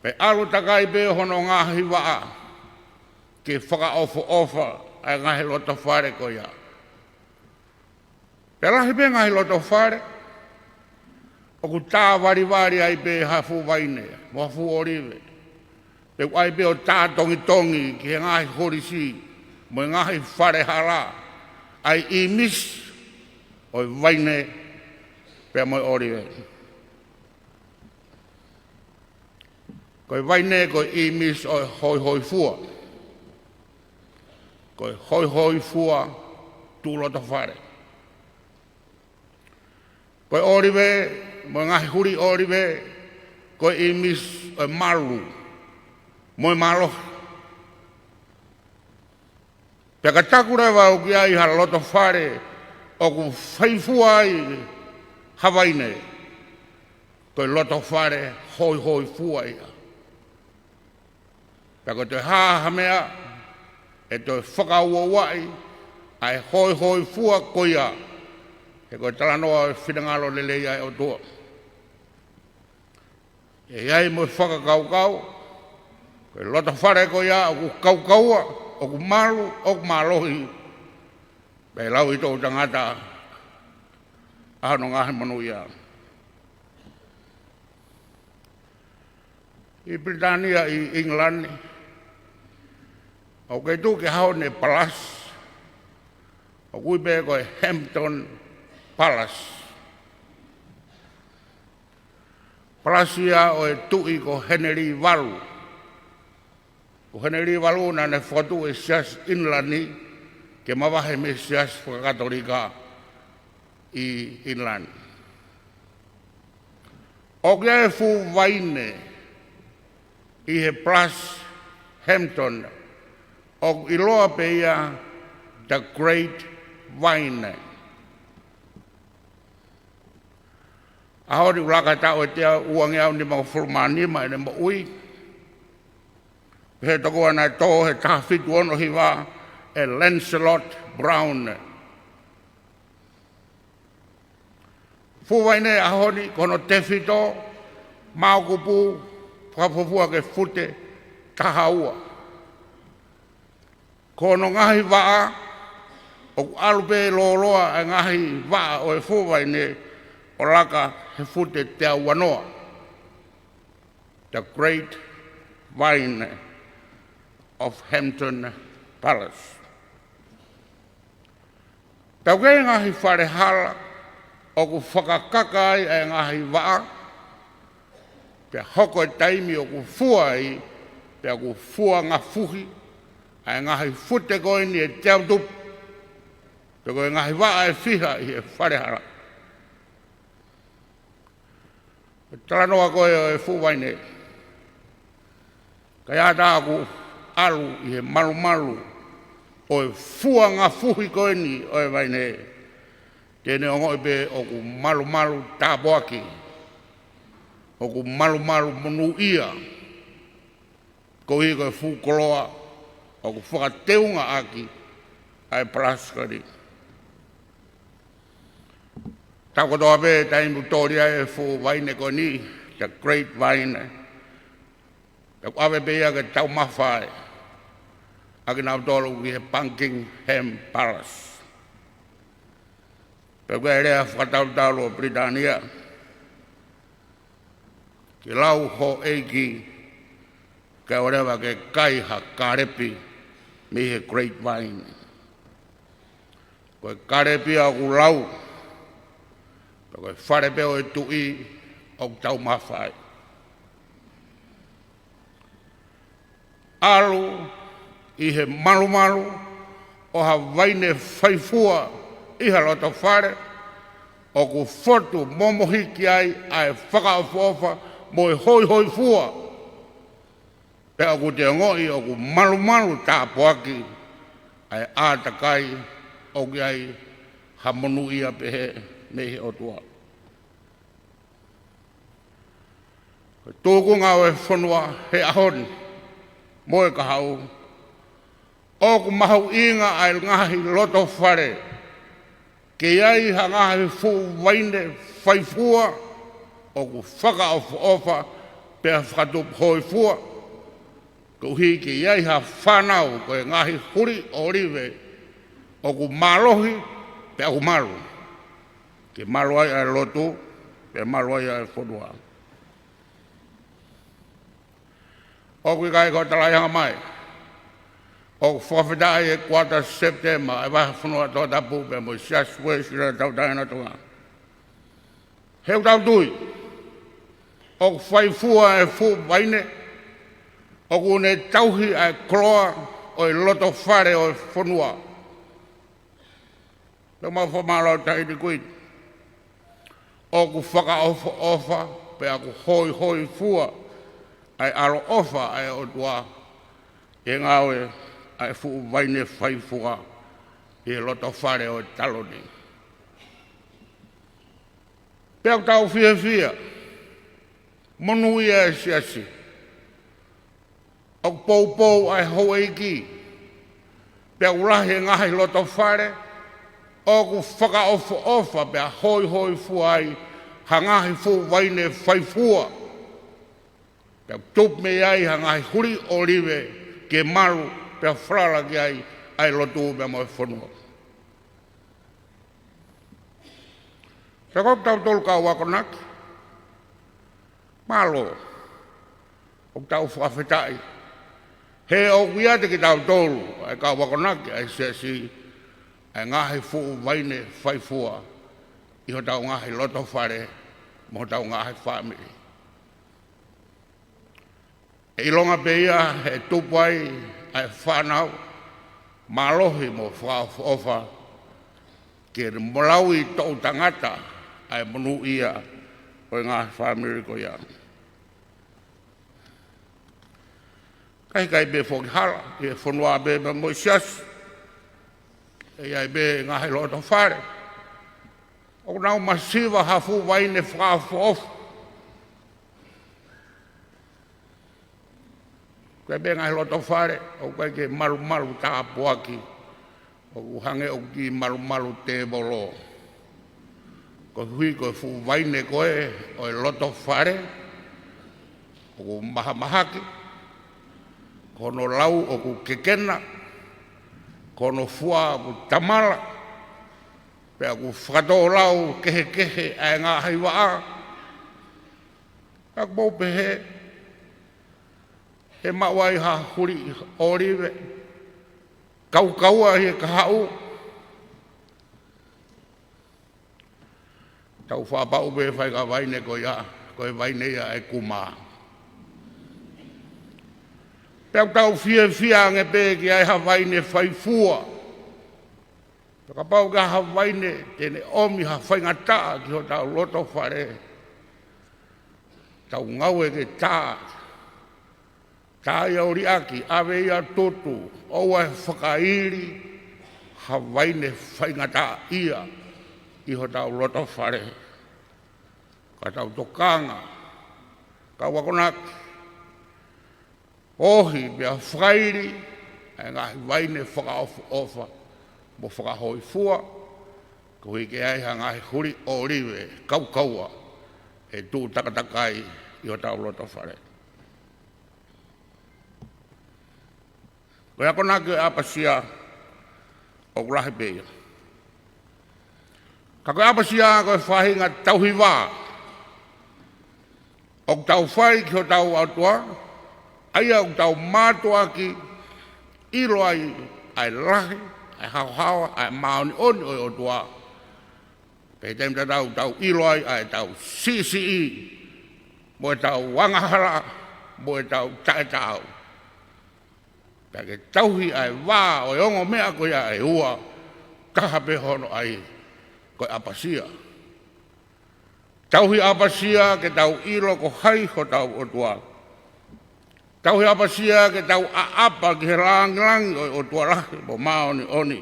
pea ʻalu takai pē hono ngaahi vaʻa, ke fakaʻofoʻofa ʻa e ngaahi loto fale ko ia. Pea lahi pē ngaahi loto fale, ʻoku tāvalivali ai pē ha fuʻu vaine, mo ha fuʻu ʻōlive. Pea ʻoku ʻi ai pē ʻo tātongitongi ki he ngaahi holisi, mo e ngaahi fale hala, ʻa e ʻīmisi ʻo e vaine, pea mo e ʻōlive. Ko e vaine ko e ʻīmisi ʻo e hōihōifua. Ko e hōihōifua tuʻu loto fale. Ko e ʻōlive, mo e ngaahi huli ʻōlive, ko e ʻīmisi ʻo e malu, mo e mālohi. Pea ka taku leva ʻoku ʻi ai ha loto fale ʻoku faifua ai ha vaine, ko e loto fale hōihōifua ia. Pea ko e toe hā ha meʻa, ʻe toe fakauauaʻi ʻa e hōihōifua ko ia, he ko e talanoa ʻo e finangalo lelei ʻa e ʻOtua. ʻE ʻi ai mo e fakakaukau, ko e loto fale ko ia ʻoku kaukaua, ʻoku malu, ʻoku mālohi, pea ʻe lauitoʻu tangata ʻa hono ngaahi monūʻia. ʻI Pilitānia, ʻi ʻIngilani, ʻoku kei tuʻu ki he ʻaho ni e palasi, ʻoku ui pē ko e Hampton Palace. Palasi ia ʻo e tuʻi ko Henelī valu. Ko Henelī valu naʻa ne fokotuʻu e Siasi ʻIngilani ke mavahe mei he Siasi Fakakatolika ʻi ʻIngilani. ʻOku ʻi ai e fuʻu vaine ʻi he Palasi Hampton, ʻoku ʻiloa pē ia The Great Vine. ʻAho ni ʻoku laka e taʻu ʻe teau uangeau nimangofulu mā nima ʻene moʻui. Pehē tokua naʻe tō he taha fitu ono hiva ʻe Lancelot Brown. Fuʻu vaine ʻaho ni ko hono tefito, māukupu, fakafuofua ke fute taha ua. Ko hono ngaahi vaʻa, ʻoku ʻalu pē lōloa ʻa e ngaahi vaʻa ʻo e fuʻu vaine ʻo laka he fute teau uanoa. The Great Vine of Hampton Palace. Pea ʻoku ʻi ai e ngaahi fale hala ʻoku fakakaka ai ʻa e ngaahi vaʻa, pea hoko e taimi ʻoku fua ai, pea ʻoku fua ngafuhi ʻa e ngaahi fute ko eni ʻe teau tupu, pe ko e ngaahi vaʻa ʻe fiha ʻi he fale hala. Ko e talanoa ko ē ʻo e fuʻu vaine. Ka ʻi ai ha taha ʻoku ʻalu ʻi he malumalu ʻo e fua ngafuhi ko eni ʻo e vaine, te ne ongoʻi pē ʻoku malumalu tāpuaki, ʻoku malumalu monūʻia, koeʻuhi ko e fuʻu koloa ʻoku fakateungaʻaki ʻa e palasi ko eni. Tau kotoa pē taimi ʻoku toli ai e fuʻu vaine ko eni, the great vine, pea ʻoku ʻave pē ia ke taumafa ai ʻa kinautolu ki he Buckingham Palace. Pea ko e lea fakatalutalu ʻo Pilitānia, ke lau houʻeiki, kae ʻoua leva ke kai ha kālepi mei he great vine. Ko e kālepi ia ʻoku lau, pea ko e fale pē ʻo e tuʻi ʻoku taumafa ai. ʻAlu ʻi he malumalu ʻo ha vaine faifua ʻi ha loto fale, ʻoku fotu momohiki ai ʻa e fakaʻofoʻofa mo e hoihoifua. Pea ʻoku te ongoʻi ʻoku malumalu tāpuaki ʻa e ʻātakai ʻoku ʻi ai ha monūʻia pehē mei he ʻOtua. Ko e tūkunga ʻo e fonua he ʻaho ni mo e kahaʻu, ʻoku mahuʻinga ʻa e ngaahi loto fale ke ʻi ai ha ngaahi fuʻu vaine faifua ʻoku fakaʻofoʻofa pea fakatupu hoifua, koeʻuhi ke ʻi ai ha fānau ko e ngaahi huli ʻōlive ʻoku mālohi pea ʻoku malu, ke malu ai ʻa e lotu, pea malu ai ʻa e fonua. ʻOku ʻikai ko e talaʻehanga mai, ʻoku fakafetaʻi e kuata Sepitema ʻa e Vahefonua Tongatapu pea mo e Siasi Uēsiliana Tauʻatāina ʻo Tonga. He ʻoku tau tui ʻoku faifua e fuʻu vaine, ʻoku ne tauhi ʻa e koloa ʻo e loto fale ʻo e fonua. Pea mau fakamālō atu ki he Kuini. ʻOku fakaʻofoʻofa pea ʻoku hoihoifua ʻa e ʻaloʻofa ʻa e ʻOtua ʻi he ngāue ʻa e fuʻu vaine faifua ʻi he loto fale ʻo e taloni. Pea ʻoku tau fiefia, monūʻia e siasi. ʻOku poupou ʻa e houʻeiki, pea ʻoku lahi e ngaahi loto fale ʻoku fakaʻofoʻofa pea hoihoifua ai ha ngaahi fuʻu vaine faifua. Pea ʻoku tupu mei ai ha ngaahi huli ʻōlive ke malu pea falala ki ai ʻa e lotu pea mo e fonua. Pea ko kitautolu kau akonaki, mālō. ʻOku tau fakafetaʻi he ʻoku ʻiate kitautolu ʻa e kau akonaki ʻa e siasi, ʻa e ngaahi fuʻu vaine faifua ʻi hotau ngaahi loto fale mo hotau ngaahi fāmili. ʻE ʻilonga pē ia he tupu ai ʻa e fānau mālohi mo fakaʻofoʻofa, ke molaui toʻu tangata ʻa e monūʻia ʻo e ngaahi fāmili ko ia. Ka ʻikai pē foki hala ʻi he fonua pē pea mo e siasi, ʻe ʻi ai pē ngaahi loto fale ʻoku nau masiva ha fuʻu vaine fakaʻofoʻofa. Ko e pē ngaahi loto fale ʻoku ʻikai ke malumalu tāpuaki, ʻoku hangē ʻoku kiʻi malumalu tēvolo. Koeʻuhi ko e fuʻu vaine ko ē ʻo e loto fale ʻoku mahamahaki, ko hono lau ʻoku kekena, Ko hono fua ʻoku tamala, pea ʻoku fakatōlau kehekehe ʻa e ngaahi vaʻa. Ka ʻoku mou pehē, ʻe maʻu ai ha huli ʻōlive, kaukaua ʻi he kahaʻu. Tau fakapapauʻi pē faʻahinga vaine ko ia, ko e vaine ia ʻa e kumā. Pea ʻoku tau fiefia ange pē ki ai ha vaine faifua. Pea kapau ʻoku ʻi ai ha vaine te ne ʻomi ha faingataʻa ki hotau loto fale, tau ngāue ke tā, tā ia ʻo liʻaki, ʻave ia ʻo tutu, ʻoua ʻe fakaili ha vaine faingataʻa ia ʻi hotau loto fale. Ka tau tokanga, kau akonaki, ohi pea fakaili ʻa e ngaahi vaine fakaʻofoʻofa mo fakahōifua, koeʻuhi ke ʻi ai ha ngaahi huli ʻōlive kaukaua ʻe tuʻu takatakai ʻi hotau loto fale. Ko e akonaki ʻo e ʻapasia ʻoku lahi pē ia. Ka ko e ʻapasia ko e faʻahinga tauhi vā ʻoku tau fai ki hotau ʻOtua, ʻa ia ʻoku tau mātuʻaki ʻilo ai ʻa e lahi, ʻa e haohaoa, ʻa e māʻoniʻoni ʻo e ʻOtua. Pea ʻi he taimi tatau ʻoku tau ʻilo ai ʻa ʻetau siʻisiʻi, mo ʻetau angahala, mo ʻetau taʻetaau. Pea ke tauhi ʻa e vā ʻo e ongo meʻa ko ia ʻe ua, taha pē hono ʻai, ko e ʻapasia. Tauhi ʻapasia ke tau ʻilo ko hai hotau ʻOtua. Tauhi ʻapasia ke tau ʻaʻapa ki he langilangi ʻo e ʻOtua lahi mo māʻoniʻoni.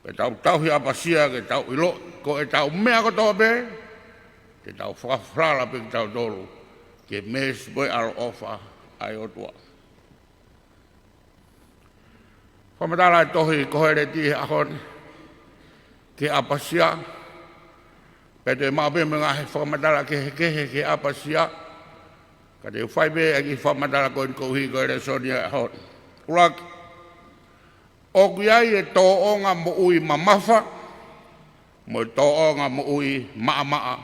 Pea tau tauhi ʻapasia ke tau ʻilo ko ʻetau meʻa kotoa pē, ke tau fakafalala pē kitautolu ki he meesi mo e ʻaloʻofa ʻa e ʻOtua. Fakamatala e tohi Koheleti he ʻaho ni ki he ʻapasia. Pea te u maʻu pē mo e ngaahi fakamatala kehekehe ki he ʻapasia. Ka te u fai pē ʻa e kiʻi fakamatala ko eni koeʻuhi ko e lēsoni ʻo e ʻaho ni. ʻUluaki, ʻoku ʻi ai e tōʻonga moʻui mamafa, mo e tōʻonga moʻui maʻamaʻa,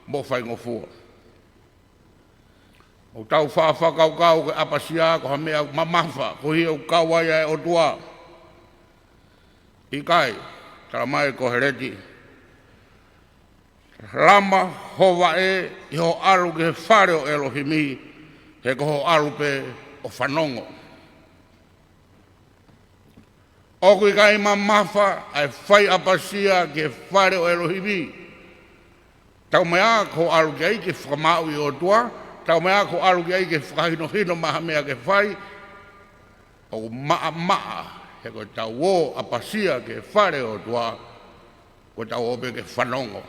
mo faingofua. ʻOku tau faʻa fakakaukau ko e ʻapasia ko ha meʻa mamafa, koeʻuhi ʻoku kau ai ʻa e ʻOtua. ʻIkai, talamai ʻe Koheleti, lama ho vaʻe ʻi hoʻo ʻalu ki he fale ʻo ʻElohimi, he ko hoʻo ʻalu pē ʻo fanongo. ʻOku ʻikai mamafa ʻa e fai ʻapasia ki he fale ʻo ʻElohimi. Taumaiā ko hoʻo ʻalu ki ai ke fakamaauʻi e ʻOtua, taumaiā ko hoʻo ʻalu ki ai ke fakahinohino mai ha meʻa ke fai, ʻoku maʻamaʻa, he ko ʻetau ō ʻapasia ki he fale ʻo e ʻOtua, ko ʻetau ō pē ke fanongo.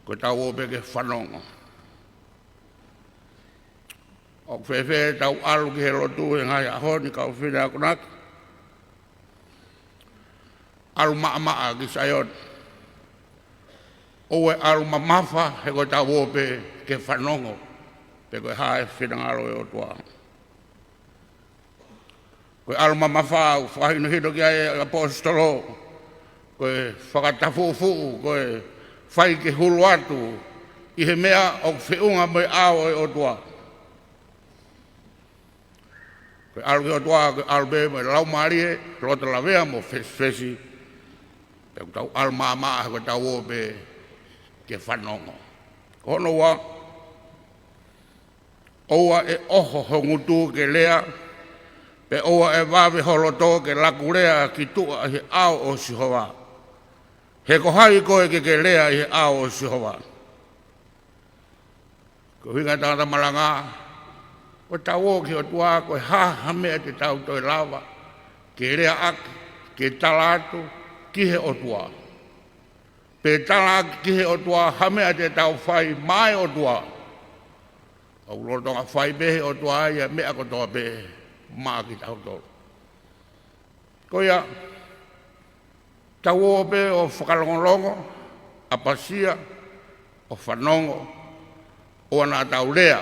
Ko ʻetau ō pē ke fanongo. ʻOku fēfē ʻetau ʻalu ki he lotu he ngaahi ʻaho ni, kau fefine akonaki? ʻAlu maʻamaʻa ki Saione. ʻOua ʻe ʻalu mamafa, he ko ʻetau ō pē ke fanongo, pe ko e hā e finangalo ʻo e ʻOtua. Ko e ʻalu mamafa ʻoku fakahinohino ki ai e ʻaposetolo, ko e fakatafuʻufuʻu, ko e fai ke hulu atu ʻi he meʻa ʻoku feʻunga mo e ʻao ʻo e ʻOtua. Ko e ʻalu ki he ʻOtua, ko e ʻalu pē mo e laumālie, loto lavea mo fesifesi. Pea ʻoku tau ʻalu maʻamaʻa, he ko ʻetau ō pē ke fanongo. Ko hono ua, ʻoua ʻe ʻoho ho ngutu ke lea, pea ʻoua ʻe vave ho loto ke laku lea ki tuʻa ʻi he ʻao ʻo Sihova. He ko hai koe ke ke lea ʻi he ʻao ʻo Sihova? Ko e ʻuhinga e tangata malanga, ko ʻetau ō ki he ʻOtua, ko e hā ha meʻa te tau toe lava ke leaʻaki, ke tala atu ki he ʻOtua. Pe talaʻaki ki he ʻOtua ha meʻa te tau fai maʻa e ʻOtua. ʻOku lolotonga fai pē he ʻOtua ia e meʻa kotoa pē maʻa kitautolu. Ko ia, tau ō pē ʻo fakalongolongo, ʻapasia, ʻo fanongo, ʻoua naʻa tau lea.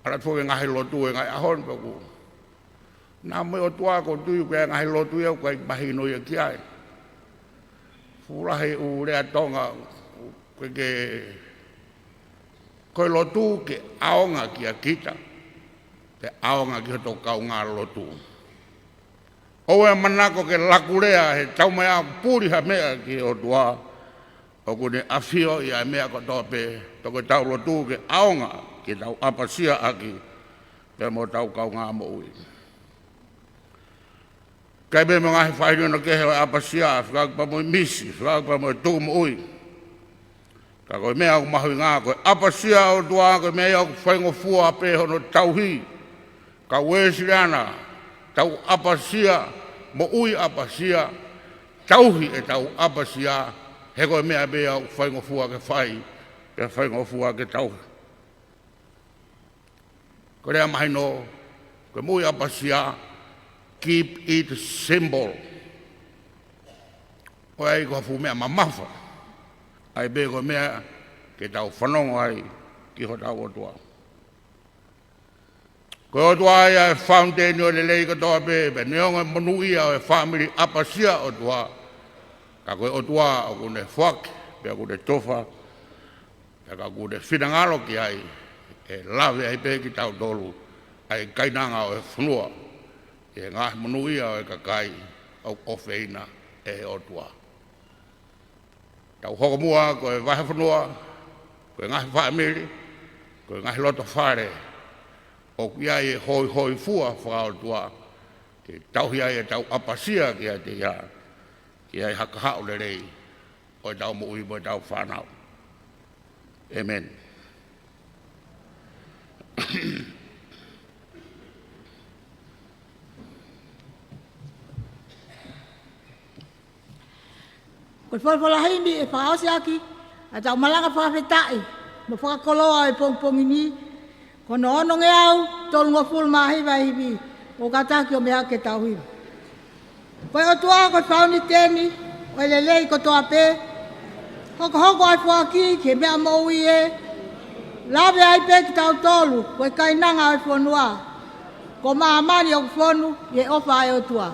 ʻAlu atu foki e ngaahi lotu he ngaahi ʻaho ni pea ʻoku Naʻa mo e ʻOtua ʻoku ou tui ʻoku ʻi ai e ngaahi lotu ia ʻoku ʻikai mahino ia ki ai. Fuʻu lahi e ʻū lea Tonga, ko e ke, ko e lotu ke ʻaonga kia kita, pea ʻaonga ki hoto kaungā lotu. ʻOua ʻe manako ke laku lea he taumaiā ʻoku puli ha meʻa ki he ʻOtua, ʻoku ne ʻafioʻi ʻa e meʻa kotoa pē, toketau lotu ke ʻaonga ke tau ʻapasia ʻaki pea mo hotau kaungā moʻui. ʻIkai pē mo e ngaahi faʻahinga kehe ʻo e ʻapasia, fekauʻaki pea mo e misi, fekauʻaki pea mo e tuʻu moʻui. Ka ko e meʻa ʻoku mahuʻinga ko e ʻapasia ʻOtua, ko e meʻa ia ʻoku faingofua pē hono tauhi. Kau Uēsiliana, tau ʻapasia, moʻui ʻapasia, tauhi ʻetau ʻapasia, he ko e meʻa pē ia ʻoku faingofua ke fai, pea faingofua ke tauhi. Ko e lea mahino, ko e moʻui ʻapasia, keep it simple. ʻOua ʻe ʻai ko ha fuʻu meʻa mamafa. ʻAi pē ko e meʻa ke tau fanongo ai ki hotau ʻOtua. Ko e ʻOtua ia e fountain ʻo e lelei kotoa pē, pea neongo e monūʻia ʻo e fāmili ʻapasia ʻOtua, ka ko e ʻOtua ʻoku ne foaki, pea ʻoku ne tufa, pea ka ʻoku ne finangalo ki ai, ʻe lave ai pē kitautolu, ʻa e kainanga ʻo e fonua, ʻi he ngaahi monūʻia ʻo e kakai ʻoku ʻofeina ʻe he ʻOtua. Tau hoko muʻa ko e vahefonua, ko e ngaahi fāmili, ko e ngaahi loto fale, ʻoku ʻi ai e hoihoifua fakaʻotua, ke tauhi ai ʻetau ʻapasia kiate ia, ke ʻi ai ha kahaʻu lelei ʻo ʻetau moʻui mo ʻetau fānau. ʻĒmeni. Ko e folofola himi ʻe fakaʻosi ʻaki ʻa ʻetau malanga fakafetaʻi mo fakakoloa ʻo e pongipongi ni, ko hono onongeau tolungofulu mā hiva ʻa e hivi, ʻoku kātaki ʻo meʻa ke tau hiva. Ko e ʻOtua ko e fauniteni ʻo e lelei kotoa pē, hokohoko ʻa e foaki ki he meʻa moʻui ē, lave ai pē kitautolu ko e kainanga ʻo e fonua, ko māmani ʻoku fonu ʻi he ʻofa ʻa e ʻOtua.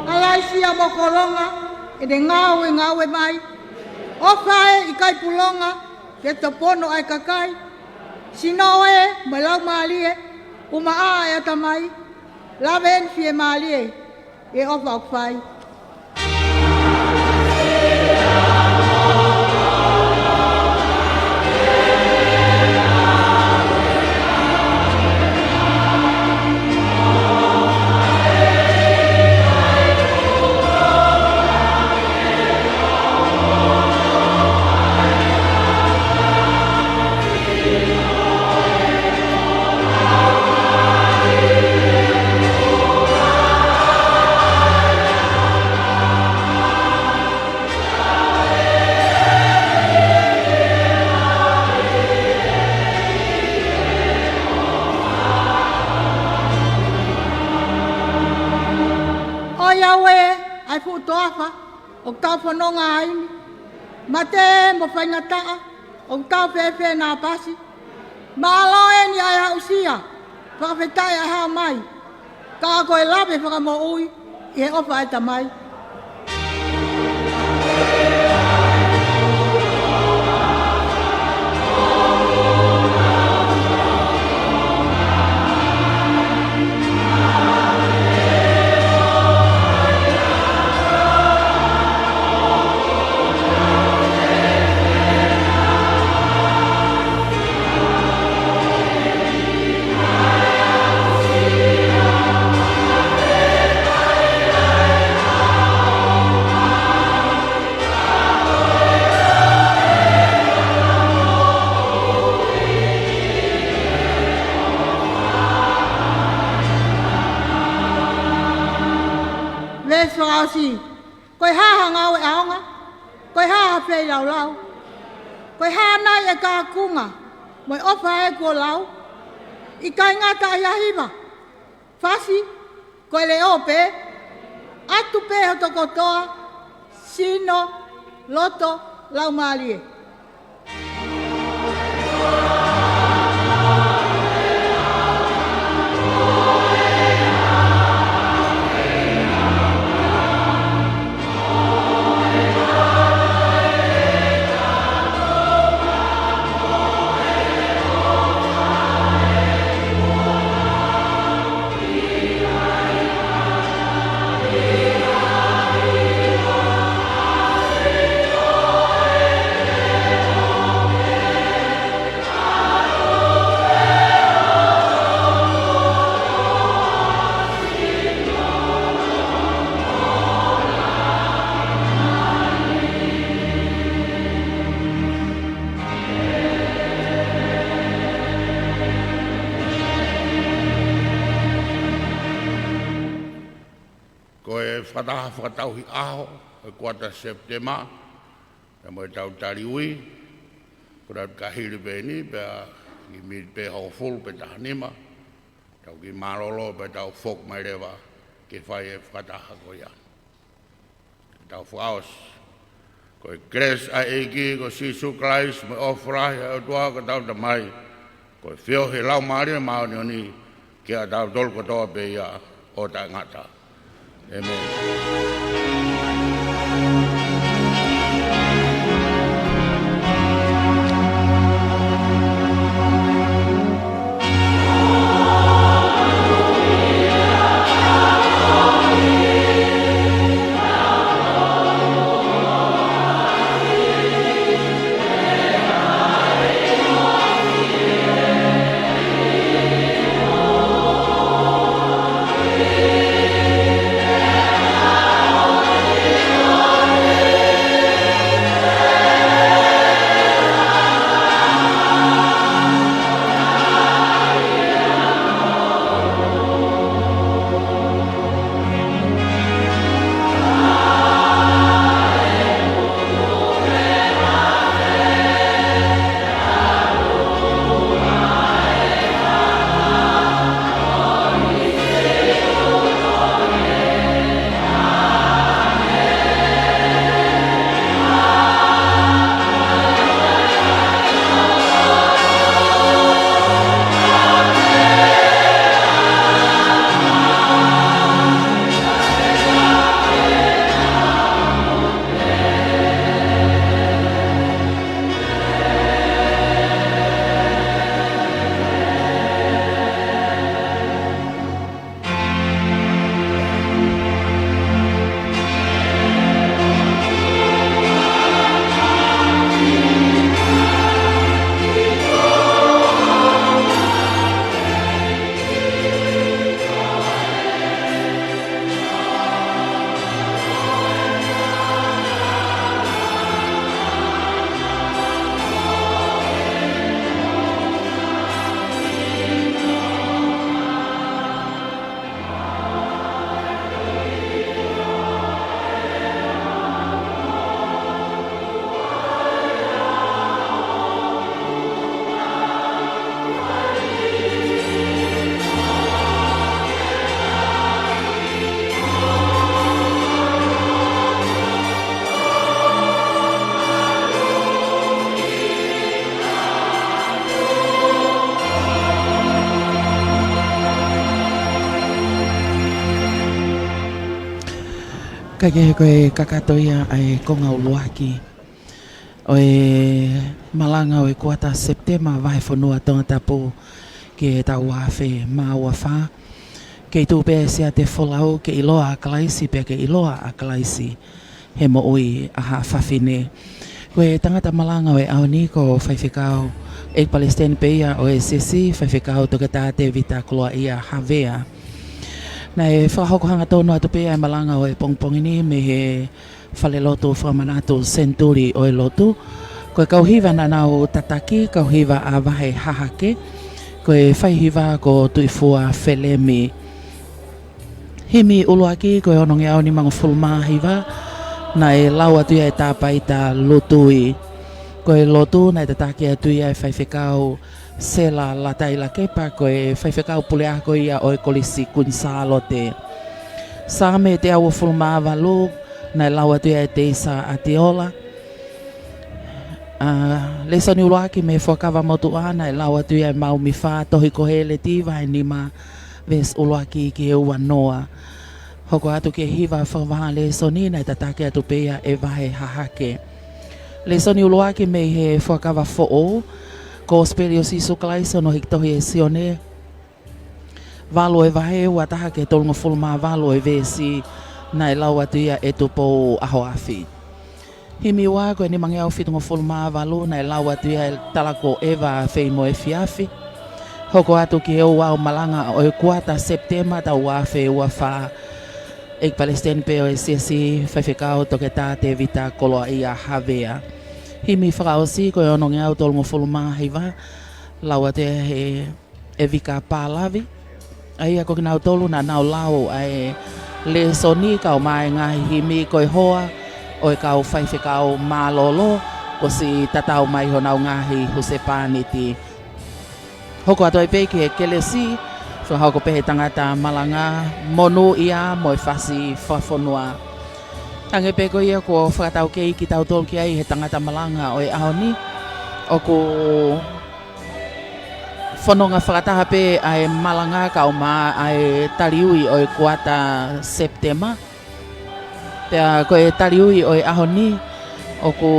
ʻAlaisia mo Kolonga, ʻene ngāue ngāue mai, ʻofa ē ʻikai pulonga, ke topono ʻa e kakai, sino ē mo e laumālie, ʻumaʻā ʻa e ʻatamai, lave eni fiemālie, ʻi he ʻofa ʻoku fai. ʻOiauē, ʻa e fuʻu toafa ʻoku tau fononga ai ni, mate mo faingataʻa ʻoku tau fēfē nāpasi. Mālō eni ʻa e aʻusia, fakafetaʻi ʻa e hao mai, ka ko e lave fakamoʻui ʻi he ʻofa ʻa e Tamai. Fasi, ko e hā ha ngāue ʻaonga? Ko e hā ha feilaulau? Ko e hā nai ʻa e kakunga mo e ʻofa ʻa ē kuo lau? ʻIkai ngata ai ha hiva. Fasi, ko e leʻo pē, ʻatu pē hoto kotoa, sino, loto, laumālie. Ko e fakataha fakatauhi ʻaho ʻo e kuata Sepitema, pea mo e tau tali ui, ko e tau kahili pē eni, pea ki miti pē hongofulu pe taha nima, tau kiʻi mālōlō pea tau foki mai leva ke fai e fakataha ko ia. Tau fakaʻosi. Ko e kelesi ʻa e ʻEiki ko Sīsū Kalaisi, mo e ʻofa lahi ʻa e ʻOtua ko hotau Tamai, ko e feohi ʻa e Laumālie Māʻoniʻoni, ke ʻiate kitautolu kotoa pē ia ʻo taʻengata. ʻĒmeni. Kae kehe, ko e kakato ia ʻa e konga ʻuluaki ʻo e malanga ʻo e kuata Sepitema vahefonua Tongatapu ki he taʻu ua afe mā ua fā. Kei tuʻu pē ʻa e siate folau, Ke ʻiloa ʻa Kalaisi, pea ke ʻiloa ʻa Kalaisi he moʻui ʻa haʻa fafine. Ko e tangata malanga ʻo e ʻaho ni ko Faifekau, ʻEiki Palesiteni pē ia ʻo e S S C, Faifekau Toketā Tēvita Koloaʻia Havea. Naʻe fakahoko hangatonu atu pē ʻa e malanga ʻo e pongipongi ni mei he Falelotu Fakamanatu Senituli ʻo e Lotu. Ko e kau hiva naʻa nau tataki, kau hiva ʻa Vahe Hahake, ko e faihiva ko Tuʻifua Felemi. Himi ʻuluaki ko e onongeau nimangofulu mā hiva, naʻe lau atu ia ʻe Tāpaita Lutui. Ko e lotu naʻe tataki atu ia ʻe Faifekau Sela Lataila Kepa, ko e faifekau puleako ia ʻo e Kolisi Kuini Sālote. Saame teau uofulu mā valu, naʻe lau atu ia ʻe Teisa ʻAtiola. ʻA, lēsoni ʻuluaki mei he Fuakava Motuʻa, naʻe lau atu ia ʻe Maumifā Tohikoheleti, vahe nima, veesi ʻuluaki ki he ua noa. Hoko atu ki he hiva fakavahaʻa lēsoni, naʻe tataki atu pē ia ʻe Vahe Hahake. Lēsoni ʻuluaki mei he Fuakava Foʻou, Kosipeli ʻo Sīsū Kalaisi hono hiki tohi ʻe Sione, valu ʻo e vahe, ua taha ki he tolungofulu mā valu ʻo e veesi, naʻe lau atu ia ʻe Tupou ʻAhoafi. Himi ua ko e nimangeau fitungofulu mā valu, naʻe lau atu ia ʻe Talako ʻEva Feimoefiafi. Hoko atu ki he ouau malanga ʻo e kuata Sepitema, taʻu ua afe ua fā, ʻEiki Palesiteni pē ʻo e Siasi, Faifekau Toketā Tēvita Koloaʻia Havea. Himi fakaʻosi ko e onongeau tolungofulu mā hiva, lau atu ia ʻe ʻEvika Palavi. ʻA ia ko kinautolu naʻa nau lau ʻa e lēsoni kae ʻumaʻā e ngaahi himi ko e hoa ʻo e kau faifekau mālōlō, kuo ʻosi tatau mai honau ngaahi husepāniti. Hoko atu ai pē ki he kelesi, fakahoko pē ʻe he tangata malanga monūʻia mo e fasi fakafonua. Hangē pē ko ia kuo fakataukei kitautolu ki ai ʻe he tangata malanga ʻo e ʻaho ni, ʻoku fononga fakataha pē ʻa e malanga kae ʻumaʻā ʻa e taliui ʻo e kuata Sepitema. Pea ko e taliui ʻo e ʻaho ni, ʻoku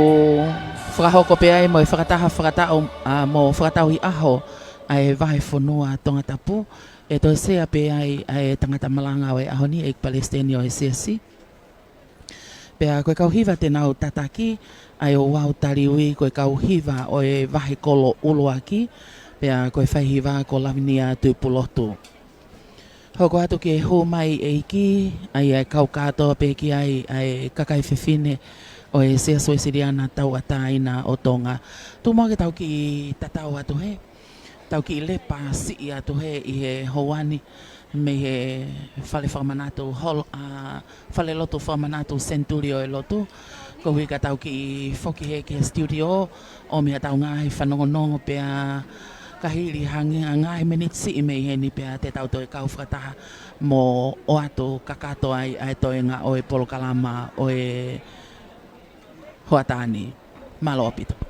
fakahoko pē ai mo e fakataha fakataʻu, ʻa, mo fakatauhi ʻaho ʻa e vahefonua Tongatapu, ʻe toe sea pē ai ʻa e tangata malanga ʻo e ʻaho ni, ʻEiki Palesiteni ʻo e Siasi. Pea ko e kau hiva te nau tataki ʻa e ouau taliui ko e kau hiva ʻo e vahekolo ʻuluaki, pea ko e faihiva ko Lavinia Tuʻipulotu. Hoko atu ki he hū mai ʻEiki, ʻa ia ʻe kau kātoa pē ki ai ʻa e kakai fefine ʻo e Siasi Uēsiliana Tauʻatāina ʻo Tonga. Tuku muʻa ke tau kiʻi tatau atu hē, tau kiʻi lepa siʻi atu hē ʻi he houa ni mei he fale fakamanatu holo, ʻa, falelotu fakamanatu Senituli ʻo e Lotu. Koeʻuhi ka tau kiʻi foki hē ki he studio, ʻomi haʻatau ngaahi fanongonongo pea ka hili ha ngaahi miniti siʻi mei heni pea te tau toe kau fakataha mo ʻoatu kakato ai ʻa e toenga ʻo e polokalama ʻo e hoʻatā ni. Mālō ʻaupito.